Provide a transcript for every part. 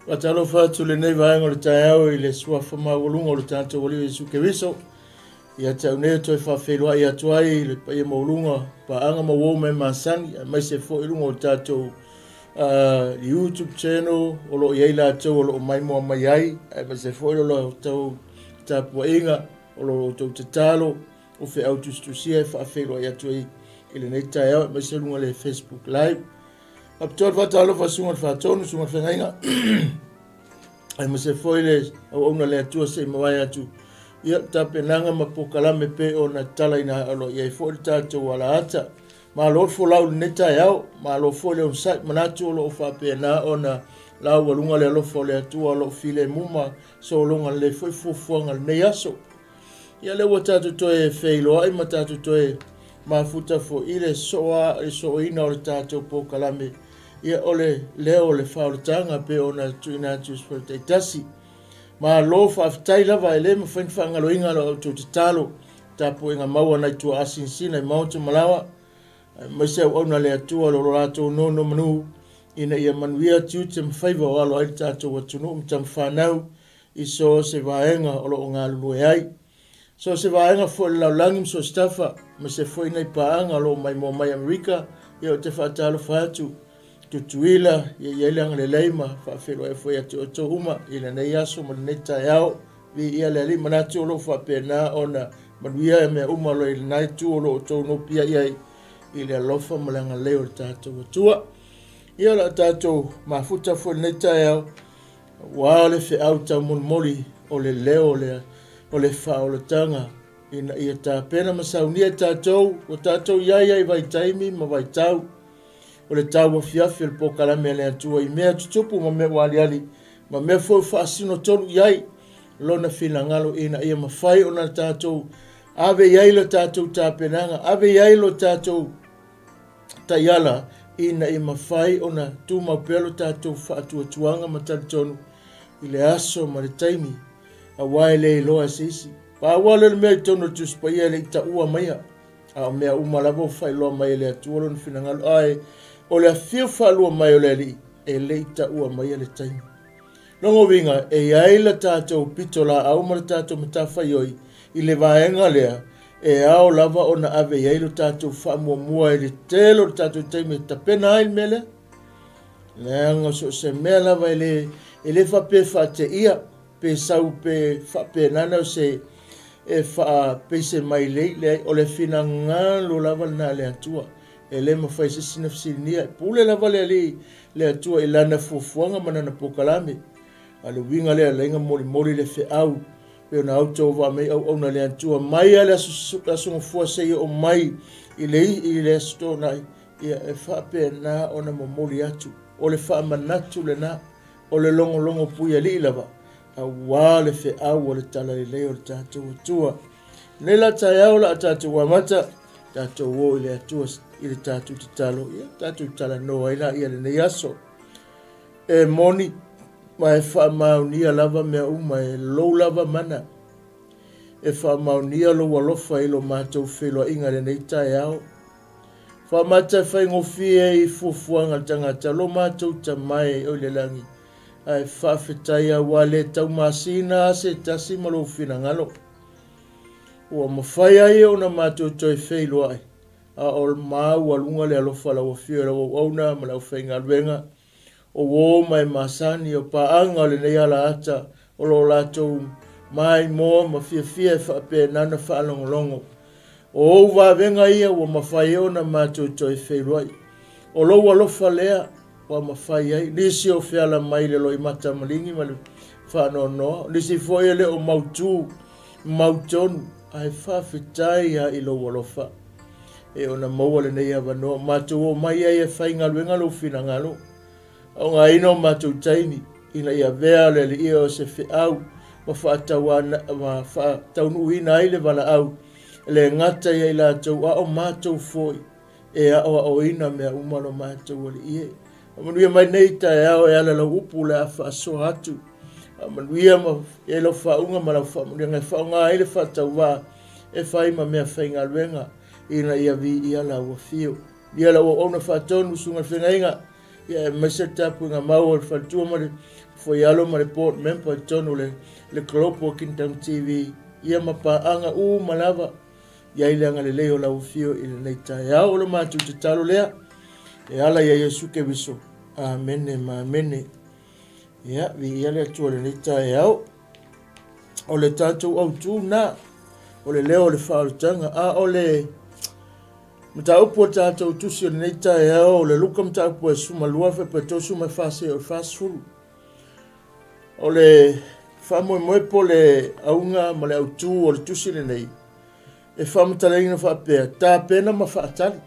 Faatalofa atu i lenei vaega o le taeao i le suafa maualuga o le tatou Alii Iesu Keriso. Ia te au nei e toe faafeiloai atu ai i le paia maualuga, paaga ma uo ma e masani, aemaise foi i luga o le tatou YouTube channel o lo o i ai latou o lo o maimoa mai ai, aemaise foi o lo outou tapuaiga, o lo outou tatalo, o feau tusitusia e faafeiloai atu ai i lenei taeao, aemaise luga o le Facebook Live. Faapitoa le faatalofa susuga i le Faatonu, susuga i le Feagaiga, aemaise foi le auauna a le Atua se i mavae atu ia tapenaga ma polokalame pei ona tatalaina o lo o i ai foi le tatou alaata. Malo le folau i lenei taeao, malo foi le onosai, manatu o lo o faapena ona laualuga le alofa o le Atua o lo o filemu ma sologa lelei foi fuafuaga o lenei aso. Ia lea ua tatou toe feiloai ma tatou toe mafuta foi i le soa, le sooina o le tatou polokalame, ia o le leo o le faaolataga pei ona tuuina atu i usufono taitasi. Malo faafetai lava, e le mafai ona faagaloina la outou tatalo, tapuaiga maua nai tuaa sinasina i maota ma laoa, aemaise auauna a le Atua o lo latou nonomanu ina ia manuia tiute ma faiva o alo ai le tatou atunuu ma tamafanau i so o se vaega o lo o galulue ai. So o se vaega foi o le lalolagi ma so o se tafa, aemaise foi nai paaga o lo o maimoa mai Amerika, ia ou te faatalofa atu, Tutuila, ia i ai le agalelei ma faafeiloai foi ia te outou uma i lenei aso ma lenei taeao. Viia le Alii, manatu o lo o faapena ona manuia mea uma o lo o i lena itu o lo o outou nopiai ai i le alofa ma le agalelei o le tatou Atua. Ia o le a tatou mafuta foi i lenei taeao, Aua le feau taumolimoli o le leo o le faaolataga ina ia tapena ma saunia i tatou ua tatou i ai ai vaitaimi ma vaitau o le tauafiafi o le polokalame a le Atua i mea tutupu ma mea ua aliali ma mea foi ua faasino tonu i ai Lona finagalo ina ia mafai ona tatou ave i ai le tatou tapenaga, ave i ai lo tatou taiala ina ia mafai ona tumau pea lo tatou faatuatuaga ma talitonu i le aso ma le taimi, aua e le iloa e se isi. Pau lava lea o le mea i totonu o le Tusi Paia e le i taua maia, a o mea uma lava ua faailoa mai e le Atua lona finagalo, ae o le afio faalua mai o le Alii, e le i taua maia le taimi. Lona uiga, e i ai le tatou pitolaau ma le tatou matafaioi i le vaega lea, e ao lava ona ave i ai lo tatou faamuamua i le tele o le tatou taimi e tapena ai le mea lea. Leaga so o se mea lava e le, e le faapea e faateia pe sau pe faapena na o se e faapeise mai lei, leai, o le finagalo lava lena a le Atua. E le mafai e se isi ona fesiligia. E pule lava le Alii, le Atua i lana fuafuaga ma lana polokalame. A o le uiga lea, laina molimoli le feau, pei ona auto vaa mai auauna le Atua mai lava le aso, aso Gafua seia oo mai i le, i le Aso Toonai, ia e faapena ona momoli atu. O le faamanatu lena, o le logologo puialii lava, aua le feau o le talalelei o le tatou Atua. Nei la taeao la a tatou amata, tatou o i le Atua i le tatou tatalo, ia tatou talanoa ai la ia lenei aso. E moni ma e faamaonia lava mea uma e lou lava mana. E faamaonia lou alofa i lo matou feiloaiga i lenei taeao. Faamata e faigofie i fuafuaga a le tagata lo matou tamae o i le lagi, ae faafetai aua le taumasina a se tasi ma lou finagalo. Ua mafai ai ona matou toe feiloai, a o maualuga le alofa o lau Afio i lau auauna ma le aufaigaluega, o uo ma e masani, o paaga o lenei alaata o lo o latou maimoa ma fiafia e faapena ona faalogologo. O ou vavega ia ua mafai ai ona matou toe feiloai. O lou alofa lea ua mafai ai nisi o feala mai le loimata maligi ma le faanoanoa, o nisi foi e le o mautu, mautonu, ae faafetai lava i lou alofa e ona maua lenei avanoa. Matou omai ai e faigaluega lou finagalo, faaaogaina o matou taimi ina ia avea le Alii o se feau ma faataunuuina ai le valaau, e le gata ia i latou, a o matou foi e aoaoina mea uma lo matou Alii e. Faamanuia mai nei taeao e ala lau upu o le a faasoa atu. Faamanuia ma i ai lau faauga ma lau faamanuiaga e faaaoga ai le faatauvaa e fai ma mea faigaluega ina ia viia lau afio. Ia lau auauna faatonu, susuga i le feagaiga, Ia aemaise le tapuaiga mau a le faletua ma le foialo ma le board member i totonu o le le Global Kingdom TV, ia ma paaga uma lava. I ai le agalelei o lau afio i lenei taeao. O le matou tatalo lea e ala ia Iesu Keriso. Amene ma amene. Ia, viia le Atua i lenei taeao. O le tatou autu na, o le leo o le faaolataga, a o le mataupu o tatou tusi o lenei taeao, o le Luka mataupu e 12, fuaiupu 34 seia oo i le 40. O le faamoemoe po o le auga ma le autu o le tusi lenei, e faamatalaina faapea, tapena ma faatali.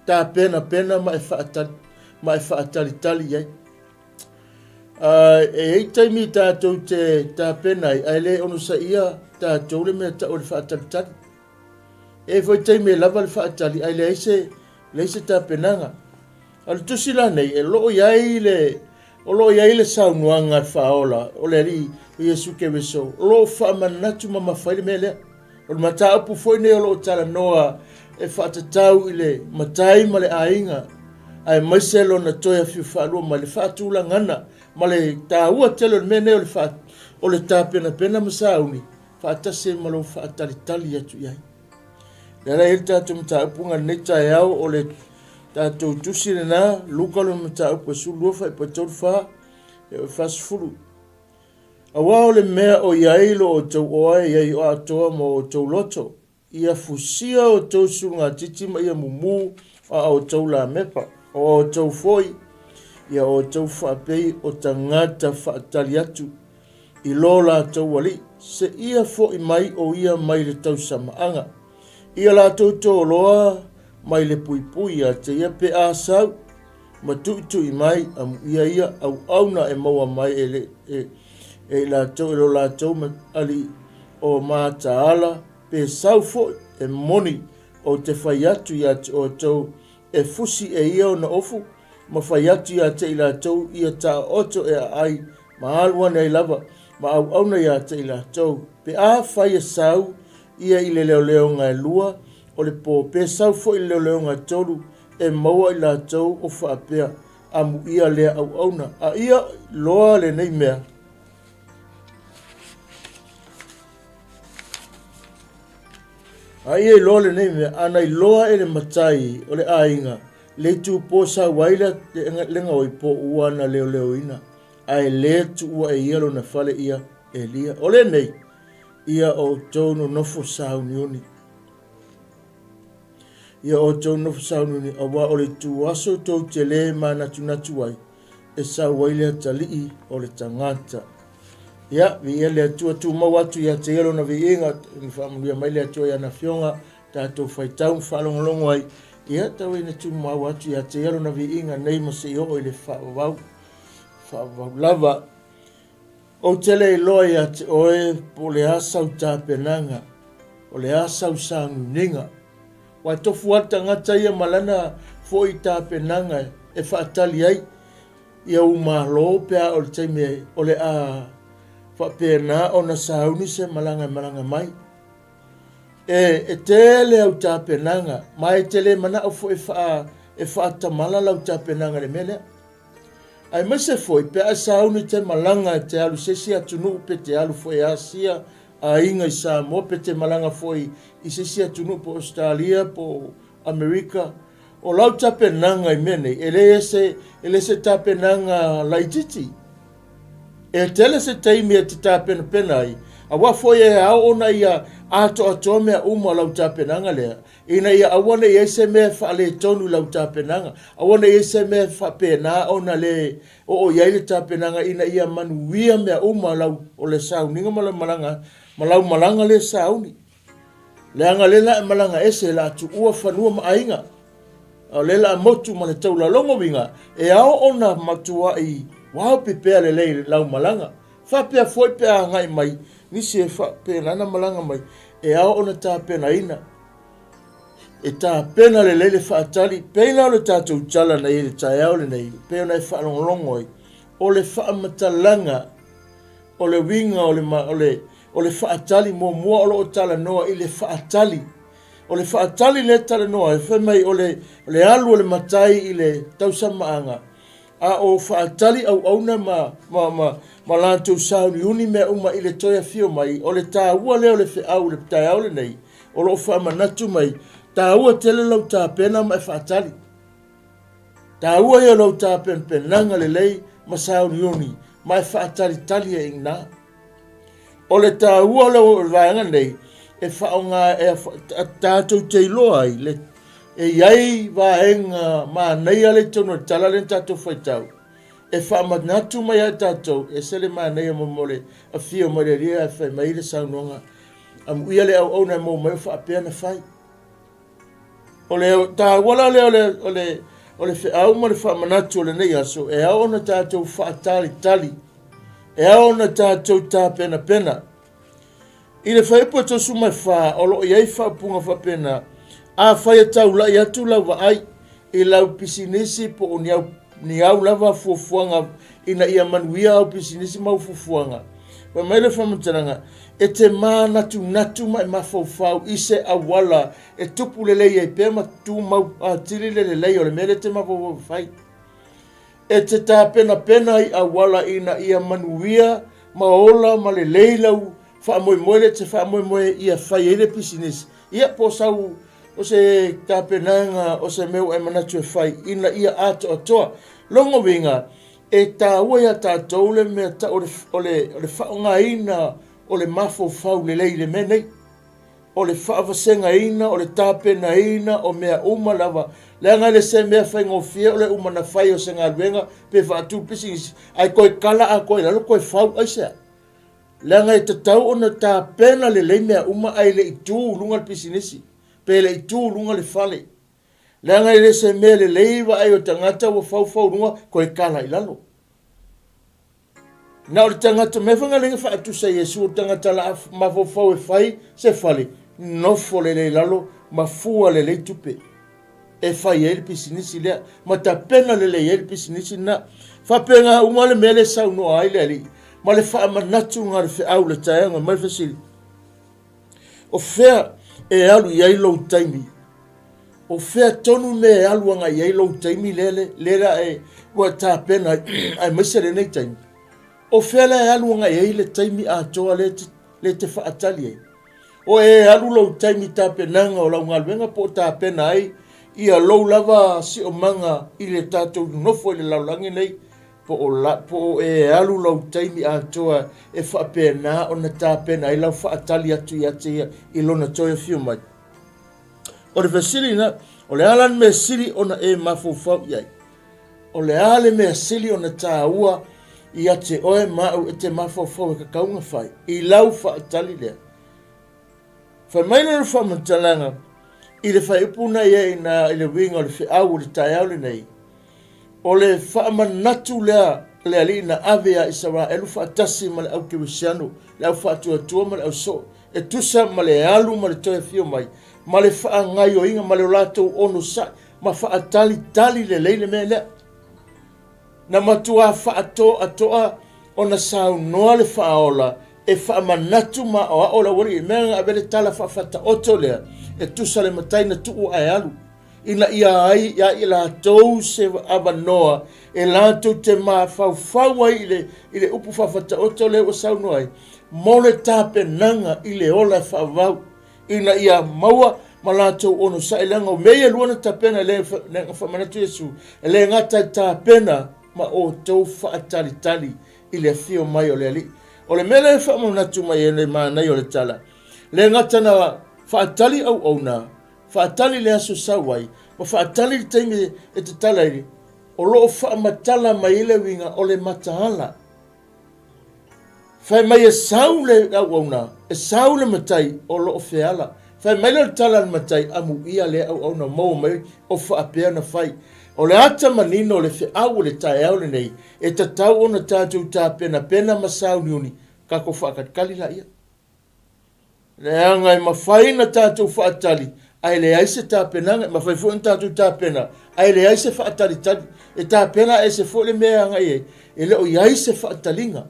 Tapenapena ma e faatali, ma e faatalitali i ai. E i ai taimi tatou te tapena ai, ae le onosaia tatou le mea tau o le faatalitali. E i ai foi taimi e lava le faatali, ae leai se, leai se tapenaga. A o le tusi la nei, e lo o i ai le, o lo o i ai le saunoaga a le Faaola, o le Alii o Iesu Keriso, o lo o faamanatu mamafa ai le mea lea. O le mataupu foi nei o lo o talanoa e faatatau i le matai ma le aiga, aemaise lona toe afio faalua mai, le faatulagana ma le taua tele o le mea nei o le, faa, o le tapenapena ma sauni faatasi ai ma lou faatalitali atu i ai. Le ala i ai le tatou mataupu i lenei taeao o le tatou tusi lena, Luka lona mataupu e 12 fuaiupu e 34 e oo i le 40. Aua o le mea o i ai lo outou oa e i ai atoa ma o outou loto, ia fusia outou sulugatiti ma ia mumu a outou lamepa, o outou foi, ia outou faapei o tagata faatali atu i lo latou alii, seia foi mai o ia mai le tausamaaga. Ia latou toloa mai le puipui ia te ia pe a sau, ma tuitui mai, amuia ia auauna e maua mai e, le, e, e i latou e lo latou alii o mataala, pe sau foi e moni ou te fai atu ia te outou e fusi e ia ona ofu, ma fai atu ia te i latou ia taoto e aai ma alu ane ai lava ma auauna ia te i latou. Pe a fai e sau ia i le leoleoga e lua o le po, pe sau foi i le leoleoga e tolu, e maua i latou o faapea, amuia lea auauna. A ia loa lenei mea, A ia iloa lenei mea, ana iloa e le matai o le aiga le itupo sau ai le, le gaoi po ua na leoleoina, ae le tuua e ia lona fale ia Elia. O lenei, ia outou nonofo sauniuni. Ia outou nonofo sauniuni, aua o le ituaso tou te le manatunatu ai, e sau ai le atalii o le tagata. Ia, viia le Atua, tumau atu ia te ia lona viiga, na faamanuia mai le Atua i ana afioga, tatou faitau ma faalogologo ai, ia, tau ina tumau atu ia te ia lona viiga nei ma se i oo i le faavavau, faavavau lava. Ou te le iloa ia te oe po o le a sau tapenaga, o le a sau sauniuniga. Ua tofu lava le tagata ia ma lana foi tapenaga e faatali ai ia u malo pe a o le taimi o le a faapena ona sauni se malaga e malaga mai. E, e tele au tapenaga, ma e te le manao foi e, faa, e faatamala lau tapenaga i le mea lea. Aemaise foi pe a e sauni te malaga e te alu i se isi atunuu pe te alu foi e asia aiga i Samoa pe te malaga foi i se isi atunuu po o Ausetalia po o Amerika. O lau tapenaga i mea nei, e le se, e le se tapenaga laitiiti. E tele se taimi e te tapenapena ai, aua foi e ao ona ia atoatoa mea uma o lau tapenaga lea, ina ia aua ne i ai se mea e faaletonu i lau tapenaga, aua ne i ai se mea e faapena ona le oo i ai le tapenaga ina ia manuia mea uma lau, o le sauniga ma lau malaga, ma lau malaga lea sauni. Leaga lea la e malaga ese la tuua fanua ma aiga. A o lea la motu ma le taula logo winga, e ao ona matuai wao pipea lelei lau malaga. Faapea foi pe a agai mai nisi e faapena na malaga mai, e ao ona tapenaina. E tapena lelei le faatali, pei la o le tatou tala nei i le taeao lenei, pei ona e faalogologo ai, o le faamatalaga o le uiga o le, o le, o le faatali muamua o lo o talanoa i le faatali. O le faatali lea e talanoa ai, fai mai o le, o le alu o le matai i le tausamaaga, a o faatali auauna ma, ma, ma, ma latou sauniuni mea uma i le toe afio mai. O le taua lea o le feau i le taeao lenei, o lo o faamanatu mai, taua tele lau tapena ma e faatali. Taua ia o lau tapenapenaga lelei ma sauniuni ma e faatalitali ai i ina. O le taua o le vaega nei, e faaaoga e tatou te iloa ai le e i ai vaega manaia lea i totonu o le tala lea na tatou faitau, e faamanatu mai ai tatou, e ese le manaia mo le afio mai le Alii ae fai mai le saunoaga, amuia le auauna e maua mai o faapea na fai. O le taua la lea o le, o le, o le feau ma le faamanatu o lenei aso, e ao ona tatou faatalitali, e ao ona tatou tapenapena. I le fuaiupu e 34, o lo o i ai faaupuga faapena, Afai e taulai atu lau vaai i lau pisinisi po o ni au, ni au lava fuafuaga ina ia manuia au pisinisi ma au fuafuaga, fai mai le faamatalaga, e te manatunatu ma e mafaufau i se auala e tupu lelei ai pea ma tumau atili le lelei o le mea lea e te mafaufau e fai. E te tapenapena i auala ina ia manuia ma ola ma lelei lau faamoemoe lea e te faamoemoe ia fai ai le pisinisi, ia po o sau o se tapenaga o se mea ua e manatu e fai ina ia atoatoa. Lona uiga, e taua iā tatou le mea tau o le faaaogaina o le mafaufau lelei i le mea nei. O le faavasegaina, o le tapenaina o mea uma lava, leaga e le se mea faigofie o le uma na fai o se galuega pe faatu pisinisi, ae toe kala atoa i lalo toe fau, aisea? Leaga e tatau ona tapena lelei mea uma ae le i tu i luga le pisinisi, pe le i tu i luga le fale. Leaga e le se mea lelei vaai o tagata ua faufau i luga toe kala i lalo. Na o le tagata, mea foi na faatusa Iesu o le tagata la mafaufau e fai se fale, nofo lelei i lalo ma fua lelei tupe e fai ai le pisinisi lea, ma tapena lelei ai le pisinisi lena. Faapena uma le mea lea e saunoa ai le Alii, ma le faamanatuga o le feau i le taeao mai le fesili, O fea e alu i ai lou taimi? O fea tonu mea e alu agai i ai lou taimi lea, lea la e, ua tapena ai, aemaise lenei taimi? O fea la e alu agai i ai le taimi atoa lea te, lea te faatali ai? O e alu lou taimi tapenaga o lau galuega po o tapena ai ia lou lava siomaga i le tatou nofo i le lalolagi nei Po o la, po o e alu lou taimi atoa e faapena ona tapena ai lau faatali atu ia te ia i lona toe afio mai. O le fesili lena, o le a la le mea sili ona e mafaufau i ai? O le a le mea sili ona taua ia te oe ma au e te mafaufau e tatau ona fai i lau faatali lea? Fai mai lana faamatalaga i le faaiupu na i ai ina i le uiga o le feau o le taeao lenei, O le faamanatu lea a le Alii na ave ia Isaraelu faatasi ma le au kerisiano, le au faatuatua ma le au soo, e tusa ma le alu ma le toe afio mai, ma le faagaioiga ma le latou onosai ma faatalitali lelei le mea lea. Na matuā faatoatoa ona saunoa le Faaola e faamanatu ma aoao le aualii, mea na ave le tala faafataoto lea e tusa le matai na tuu ae alu. ina ia ai ia i latou se avanoa e latou te mafaufau ai i le, i le upu faafataoto lea ua saunoa ai, mo le tapenaga i le ola e faavavau, ina ia maua ma latou onosai, leaga o mea ia e lua na tapena, le na faamanatu Iesu, e le gata e tapena ma outou faatalitali i le afio mai o le Alii. O le mea lea e faamanatu mai ai le manaia o le tala, le gata na faatali auauna, Faatali le aso sau ai, ma faatali le taimi e tatala ai, o lo o faamatala mai ai le uiga o le mataala. Fai mai e sau le auauna, e sau le matai o lo o feala. Fai mai lea o le tala a le matai, amuia lea auauna maua mai o faapea ona fai. O le ata manino o le feau o le taeao lenei, e tatau ona tatou tapenapena ma sauniuni, tatou faatalitali laia. Leaga e mafai ona tatou faatali ae leai se tapenaga, e mafai foi ona tatou tapena ae leai se faatalitali. E tapena ese foi le mea e agai ai, e le o i ai se faataliga.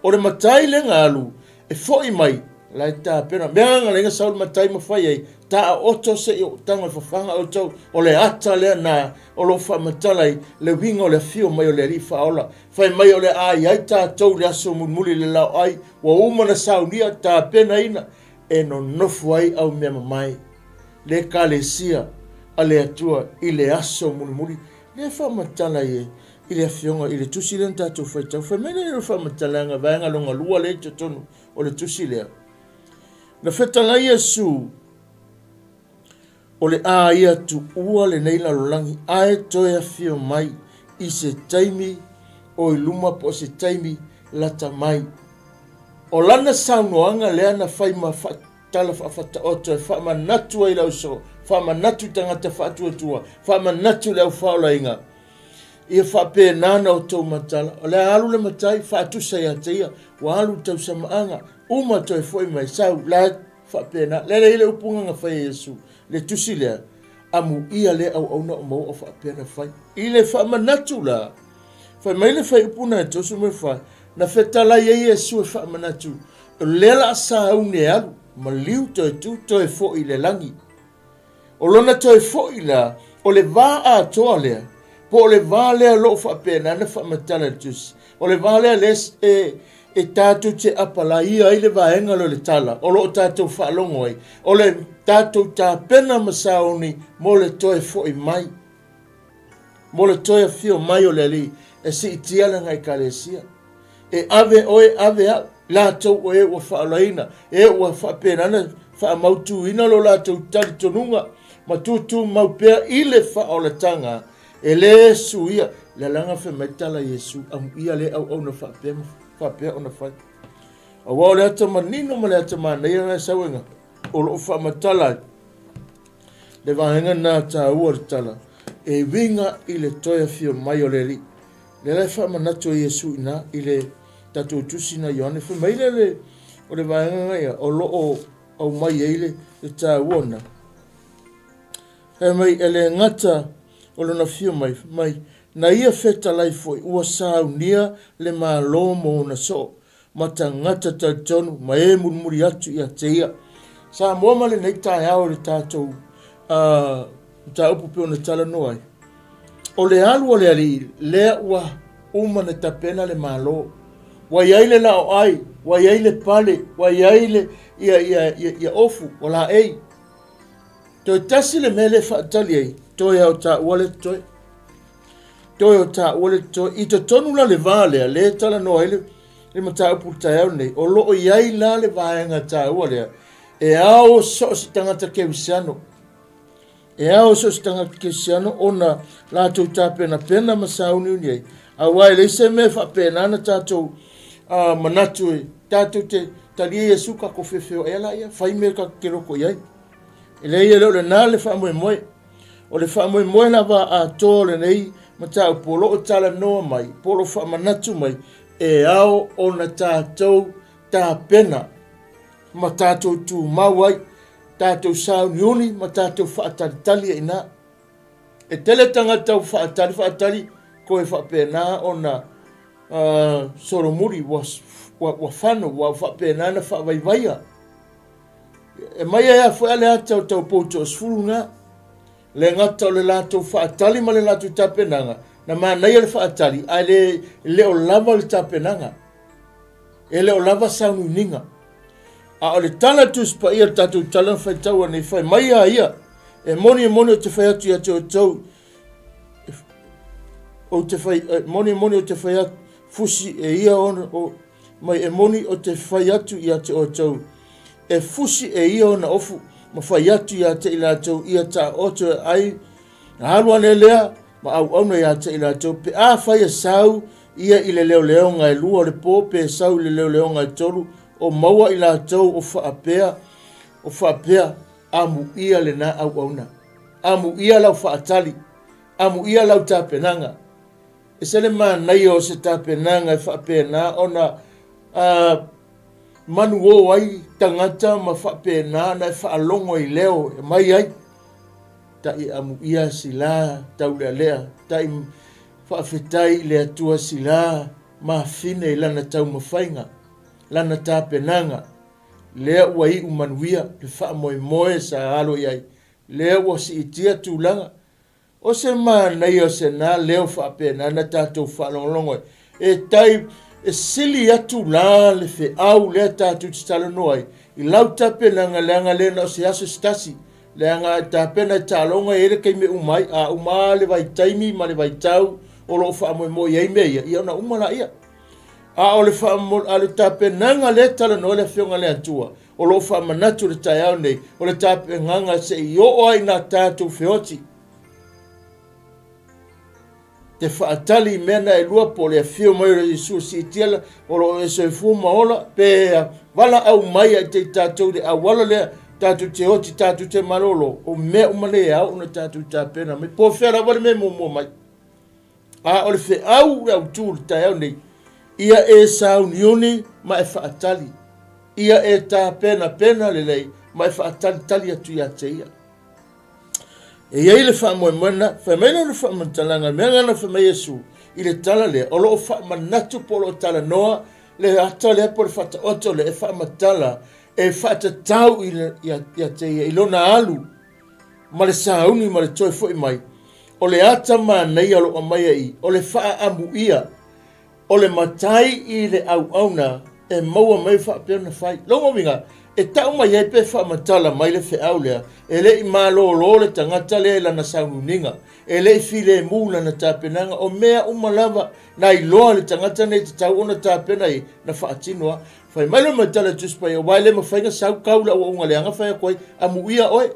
O le matai lea na alu e foi mai, La e tapena. Mea nga lenga sau le matai ma fai ai, taoto se i ou tago e fafaga outou. O le ata lea na o lo o faamatala ai le uiga o le afio mai o le Alii Faaola. Fai mai o le a i ai tatou i le aso mulimuli i le laoai, ua uma ona saunia, tapenaina, e nonofo ai au mea mamae, le Ekalesia a le Atua i le aso mulimuli. Lea e faamatala ai i le Afioga i le Tusi lea na tatou faitau. Fai mai lea i le faamatalaga, vaega lona lua lea i totonu o le Tusi lea. Na fetalai Iesu, O le a ia tuua lenei lalolagi ae toe afio mai i se taimi o i luma po o se taimi lata mai. O lana saunoaga lea na fai ma tala faafataoto e faamanatu ai le ausoo, faamanatu i tagata faatuatua, faamanatu i le au faaolaina. Ia faapena na outou matala, o le a alu le matai, faatusa ia te ia, ua alu le tausamaaga, uma toe foi mai, sau, la Faapena, lele i le upuga na fai e Iesu, le tusi lea, Amuia lea auauna o maua o faapea na fai. I le faamanatu la, fai mai le fuaiupu na e 34, na fetalai ai Iesu e faamanatu, o lea la a sauni e alu, maliu toe tu toe foi i le lagi. O lona toe foi la, o le va atoa lea, po o le va lea o lo o faapena ona faamatala e le Tusi, o le va lea lea e, e tatou te apalaia ai le vaega lea o le tala o lo o tatou faalogo ai, o le tatou tapena ma sauni mo le toe foi mai, mo le toe afio mai o le Alii e siitia lana Ekalesia. E ave oe, ave au, latou o e ua faaolaina, e ua faapena ona faamautuina lo latou talitonuga ma tutumau pea i le faaolataga, e le suia. Le alaga fai mai tala Iesu, amuia le auauna faapea ma faapea ona fai. Aua o le ata manino ma le ata manaia na e sau ai o lo o faamatala ai le vaega na taua o le tala, e uiga i le toe afio mai o le Alii. Lea la e faamanatu ai Iesu i ina i le tatou tusi na Ioane. Fai mai lea le, o le vaega na ia, o lo o aumai ai le, le taua na. Fai mai, e le gata o lona fio mai, fai mai, na ia fetalai foi ua saunia le Malo mo ona soo, ma tagata talitonu ma e mulimuli atu ia te ia. Samoa ma lenei taeao i le tatou uh, mataupu pei ona talanoa ai. O le alu a le alii lea ua uma na tapena le Malo. Ua i ai le laoai, ua i ai le pale, ua i ai le, ia, ia, ia, ia ofu, ua laei. Toe tasi le mea lea e faatali ai, toe ao taua le totoe. Toe o taua le totoe. I totonu la le va lea, lea e talanoa ai le, le mataupu i le taeao lenei, o lo o i ai la le vaega taua lea, e ao so o se tagata kerisiano, e ao so o se tagata kerisiano ona latou tapenapena ma sauniuni ai, aua e leai se mea e faapena ona tatou uh, manatu e tatou te talia Iesu tatou feofeoai ai laia, fai mea tatou te loto i ai. E leai e le o lena le faamoemoe. O le faamoemoe lava atoa o lenei mataupu o lo o talanoa mai, po o lo o faamanatu mai, e ao ona tatou tapena ma tatou tumau ai, tatou sauniuni ma tatou faatalitali ai i ina. E tele tagata ua faatali faatali koe faapena ona uh, solomuli ua, ua, ua fano ua faapena ona faavaivaia. E mai ai foi a le ata o tau pou toasefulu na. Le gata o le latou faatali ma le latou tapenaga, na manaia le faatali, ae le, le o lava le tapenaga. E le o lava sauniuniga. A o le tala Tusi Paia, le tatou tala na faitaua nei, fai mai a ia, e moni e moni ou te fai atu ia te outou, ou te fai, e moni e moni ou te fai atu, fusi e ia ona, o, mai e moni ou te fai atu ia te outou, e fusi e ia ona ofu, ma fai atu ia te i latou, ia taoto e ai, alu ane lea, ma auauna ia te i latou, pe afai e sau ia i le leoleoga e lua o le po, pe sau i le leoleoga e tolu, o maua i latou o faapea, o faapea, amuia lena auauna. Amuia lau faatali, amuia lau tapenaga. E se le manaia o se tapenaga e faapena ona uh, manuō ai tagata ma faapena ona e faalogo i leo e mai ai. Taʻi amuia sila taulealea, taʻi faafetai i le Atua sila mafine i lana taumafaiga, lana tapenaga. Lea ua iu manuia le faamoemoe sa alo i ai, lea ua siitia tulaga. O se manaia o se na leo faapena na tatou faalogologo ai. E tai, e sili atu la le feau lea tatou te talanoa ai i lau tapenaga leaga le na o se aso se tasi. Leaga a e tapena i taaloga e i ai le taimi e uma ai, a uma lava le vaitaimi ma le vaitau o lo o faamoemoe i ai mea ia, ia ona uma laia. A o le, a le tapenaga lea e talanoa ai le Afioga i le Atua, o lo o faamanatu i le taeao nei, o le tapenaga se i oo ai ina tatou feoti te faatali i mea na e lua po o le afio mai o Iesu e siitia o lo o e soifua ma ola pe valaau mai ai te i tatou i le auala lea tatou te oti tatou te malolo o mea uma lea e ao ona tatou tapena mai po o fea lava le mea e muamua mai. A o le feau le autu i le taeao nei, ia e sauniuni ma e faatali, ia e tapenapena lelei ma e faatalitali atu ia te ia. E i ai le faamoemoe na, fai mai lona faamatalaga, le mea lena fai mai Iesu i le tala lea, o lo o faamanatu po o lo o talanoa le ata lea po o le faataoto lea e faamatala, e faatatau ia te ia i lona alu ma le sauni ma le toe foi mai. O le ata manaia o lo o aumaia i, o le faaamuia, o le matai i le auauna e maua mai faapea ona fai. Lona uiga, e tau mai ai pe faamatala mai le feau lea, e le i malolo le tagata lea i lana sauniuniga, e le i filemu lana tapenaga, o mea uma lava na iloa e le tagata nei e tatau ona tapena i ai, na faatino lava. Fai mai le matala e Tusi Paia, aua e le mafai ona sau kau le auaunaga leaga fai atu ai, amuia oe.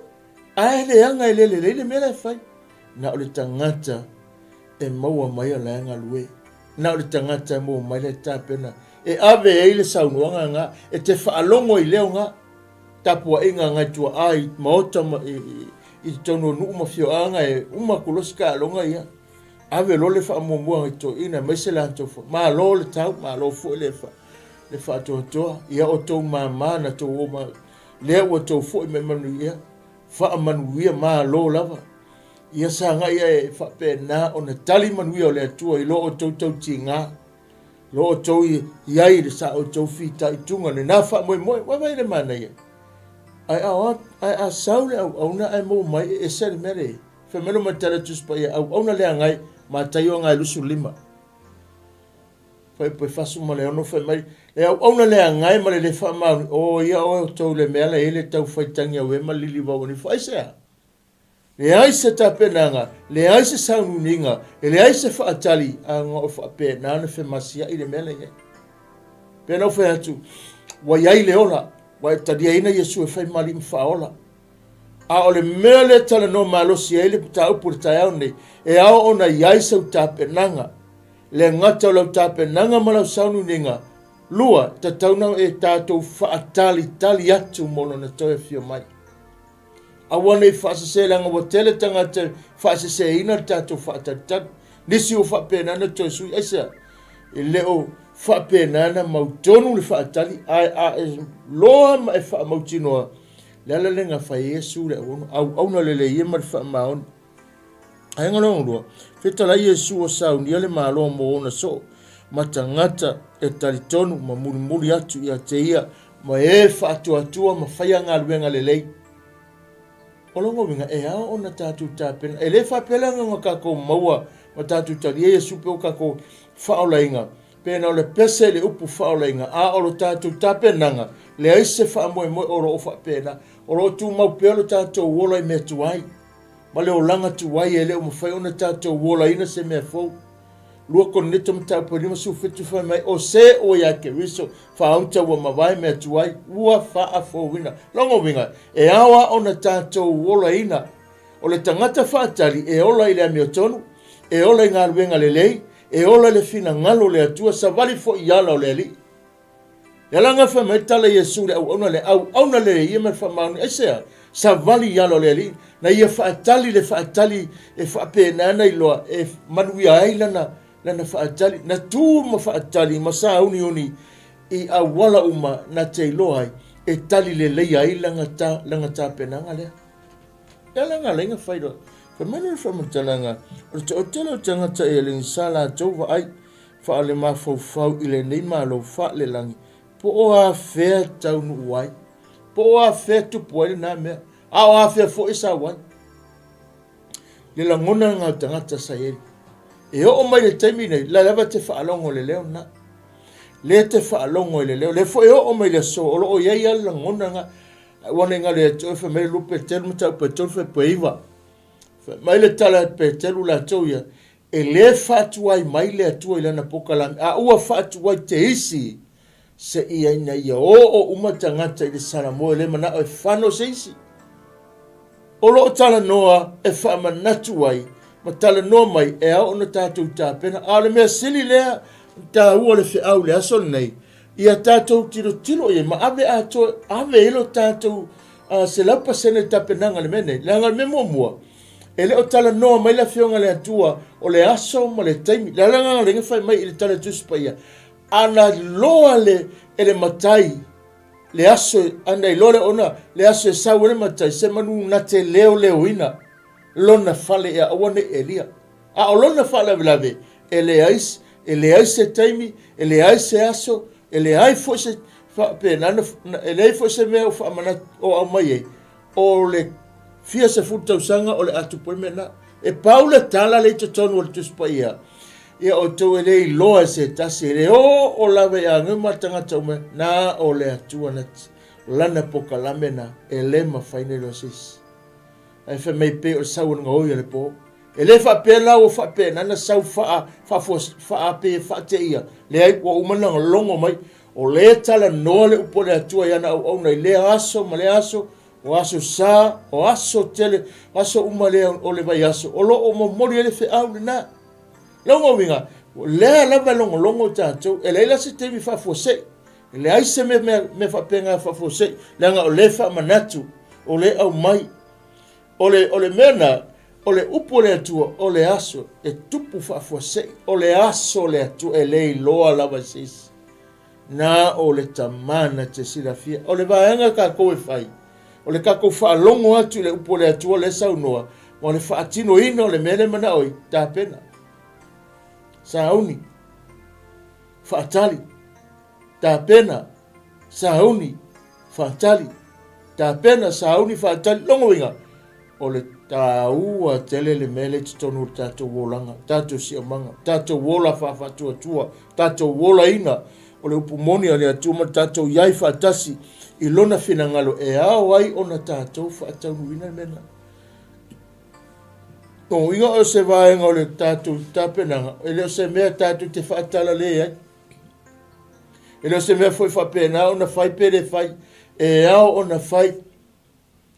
Ae leaga e le lelei le mea la e fai. Na o le tagata e maua mai o la e galue. Na o le tagata e maua mai la e tapena. E ave ai le saunoaga nga, e te faalogo i leo nga. Tapuaiga a ngai tuaa i maota ma i, i, i totonu o nuu ma fioaga e uma atu loa se taaloga ia. Ave loa le faamuamua ngai toeaiina aemaise latou foi. Malo le tau, malo foi le, fa, le faatoatoa. Ia outou mama na tou o Lea ua tou foi mai manuia, faamanuia malo lava. Ia sagai ae e faapena ona tali manuia o le Atua i lo outou tautiga, lo outou i ai i le sa outou fitaituga lena faamoemoe. Vaavaai le manaia. Ae a, ae a sau le auauna ae maua mai e ese le mea le fai mai lo matala Tusi Paia auauna leaga Mataio agai 25. Fai 46 fai mai, le auauna leaga e ma le le faamaoni, o ia oe outou le mea la e le tau faitagi au e ma lilivau ani fo. Aisea? Leai se tapenaga, leai se sauniuniga, e leai se faatali, a na o faapena ona femasia'i le mea la i ai. Pei ona ou fai atu, ua i ai le ola, ua e taliaina Iesu e fai ma alii ma faaola. A o le mea lea e talanoa malosi ai le mataupu i le taeao nei, e ao ona i ai sau tapenaga. Le gata o lau tapenaga ma lau sauniuniga, lua, tatau na e tatou faatalitali atu mo lona toe afio mai. Aua ne i faasese leaga ua tele tagata e faaseseina le tatou faatalitali. Nisi ua faapena na toe sui aisea? E le o faapena na mautonu le faatali ae a e loa ma e faamautinoa le ala lea na fai ai Iesu le auauna, auauna lelei ia ma le faamaoni. Aiga lona lua, fetalai Iesu ua saunia le Malo mo ona soo ma tagata e talitonu ma mulimuli atu ia te ia ma e faatuatua ma faia galuega lelei. O lona uiga, e ao ona tatou tapena. E le faapea leaga na tatou maua ma tatou talia Iesu pe ua tatou faaolaina, pe na o le pese i le upu faaolaina, a o lo tatou tapenaga, leai se faamoemoe o lo o faapena. O lo o tumau pea lo tatou ola i mea tuai. ma le olaga tuai e le o mafai ona tatou olaina se mea fou. 2 Korinito mataupu e 57 fai mai, O se ua iā Keriso, faaauta ua mavae mea tuai, ua faafouina. Lona uiga, e ao a ona tatou olaina. O le tagata faatali e ola i le amiotonu, e ola i galuega lelei, e ola i le finagalo o le Atua, savali foi i ala o le Alii. Ia la gafa mai tala Iesu le auauna le auauna le ia ma le faamaoni aisea savali i ala o le Alii na ia faatali le faatali e faapena na iloa e manuia ai lana lana faatali na tu ma faatali ma sauniuni i auala uma na te iloa ai e tali lelei ai lana ta lana tapenaga lea. Ia la nga lainga fai loa. Fai mai le faamatalaga o le toatele o tagata e alii sa latou vaai Faalemafaufau i lenei Malo faalelagi po o afea taunuu ai. Po o afea tupu ai lena mea, a o afea foi e sau ai. Le lagona lena o le tagata sa i ai. E oo mai le taimi nei, la lava te faalogo i le leo lena. Lea te faalogo i le leo. Lea foi e oo mai le aso, o lo o i ai lava le lagona lena. Aua ne i galo ia te oe, fai mai le 2 Peteru mataupu e 3 fuaiupu e 9. Fai mai le tala a Peteru latou ia, e le faatuai mai le Atua i lana polokalame, a ua faatuai te isi seia ina ia oo uma tagata i le Salamoe, le manao e fano se isi. O lo o talanoa e faamanatu ai ma talanoa mai e ao ona tatou tapena. A o le mea sili lea taua o le feau i le aso lenei, ia tatou tilotilo i ai ma ave atoa, ave i ai lo tatou 100% tapenaga i le mea nei. Leaga o le mea muamua, e le o talanoa mai le Afioga a le Atua o le aso ma le taimi. Le ala lena lea fai mai i le tala a Tusi Paia, ana iloa le, e le matai le aso, ana iloa le ona le aso e sau ai le matai, se manu na te leoleoina lona fale ia aua ne i elia. A o lona faalavelave, e leai, e leai se taimi, e leai se aso, e leai foi se faapena, e leai foi se mea o faamanatu, o aumai ai, o le fia sefulu tausaga o le a tupu ai mea na. E pau le tala lea i totonu o le Tusi Paia, ia outou e le iloa e se tasi, e le oo lava i ageu ma tagata uma, na o le Atua na lana pokalame na, e le mafai ona iloa e se isi. Ae fai mai pei o le sau o le gaoi o le po. E le faapea la ua faapena na sau faa, faafua, faa pei e faateia. Leai, ua uma ona logo mai. O lea e talanoa le upu a le Atua i ana auauna i lea aso ma lea aso, o aso sa, o aso tele, o aso uma lea o le vaiaso, o lo o momoli ai le feau lena. Lona uiga, o lea lava e logologo tatou, e leai la se taimi faafuasei. E leai se mea, mea, mea faapena e faafuasei, leaga o lea e faamanatu, o lea e aumai. O le, o le mea na, o le upu a le Atua, o le aso e tupu faafuasei, o le aso o le Atua e le iloa lava e se isi. Na o le Tama na te silafia. O le vaega tatou e fai, o le tatou faalogo atu i le upu a le Atua lea e saunoa, ma o le faatinoina o le mea lea e manao ai, tapena. Sauni. Faatali. Tapena. Sauni. Faatali. Tapena, sauni, faatali. Lona uiga, o le taua tele le mea lea i totonu o le tatou olaga, tatou siomaga, tatou ola faafaatuatua, tatou olaina o le upu moni a le Atua ma le tatou i ai faatasi i lona finagalo e ao ai ona tatou faataunuuina le mea lena. Lona uiga o se vaega o le tatou tapenaga, e le o se mea tatou te faatalale ai. E le o se mea foi faapena ona fai pe le fai, e ao ona fai.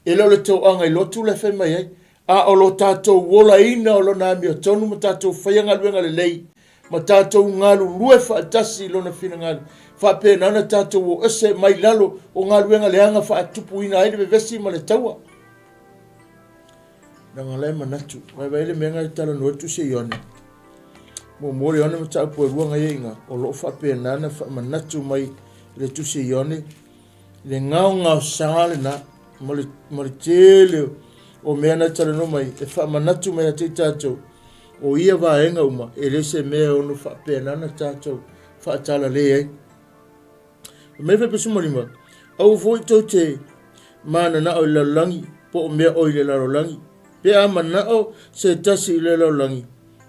E le o le toaga i lotu la e fai mai ai, a o lo tatou olaina o lona amiotonu ma tatou faia galuega lelei, ma tatou galulue faatasi i lona finagalo, faapena ona tatou o ese mai lalo o galuega leaga faatupuina ai le vevesi ma le taua. Leaga la e manatu, vaivai le mea na talanoa atu se Ioane. Muamua le Ioane mataupu e lua na ia ina, o lo o faapena na faamanatu mai le tusi Ioane, le gaogaosa lena, ma le, ma le tele o mea na talanoa mai, e faamanatu mai ia te i tatou, o ia vaega uma, e le se mea e ono faapena na tatou faatalale ai. Mei 15, Aua foi tou te mananao i le lalolagi, po o mea oi le lalolagi. Pe a manao se tasi i le lalolagi,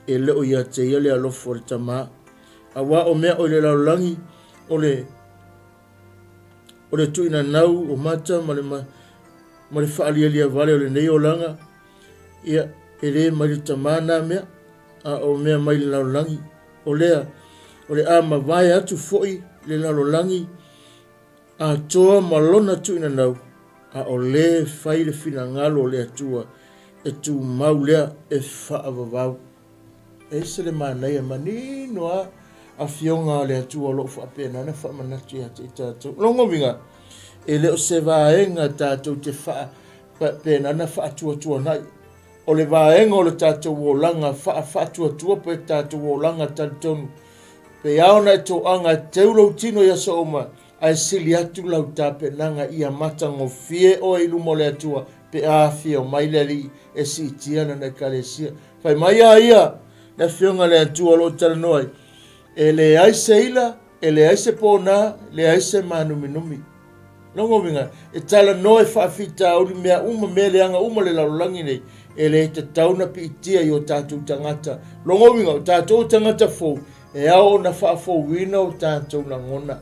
e le o ia te ia le alofa o le Tama. Aua o mea oi le lalolagi, o le, o le tuuinanau o mata ma le, ma le faalialia vale o lenei olaga, ia, e le mai le Tama na mea, a o mea mai le lalolagi. O lea, o le a mavae atu foi le lalolagi atoa ma lona tuuinanau, a o lē fai le finagalo o le Atua e tumau lea e faavavau. E ese le manaia manino a Afioga a le Atua o lo o faapena ona faamanatu ia te i tatou. O lona uiga, e le o se vaega tatou te faapena ona faatuatuanai. O le vaega o le tatou olaga faafaatuatua pe tatou olaga talitonu, pe ao ona e toaga e teu lou tino i aso uma, ae sili atu lau tapenaga ia matagofie oe i luma o le Atua pe a afio mai le Alii e siitia Lana Ekalesia. Fai mai a ia le Afioga a le Atua o lo o talanoa ai, E leai se ila, e leai se ponā, leai se mānuminumi. Lona uiga, e talanoa i faafitauli mea uma, mea leaga uma le lalolagi nei, e le tatau ona piitia i o tatou tagata. Lona uiga, o tatou o tagata fou, e ao ona faafouina o tatou lagona,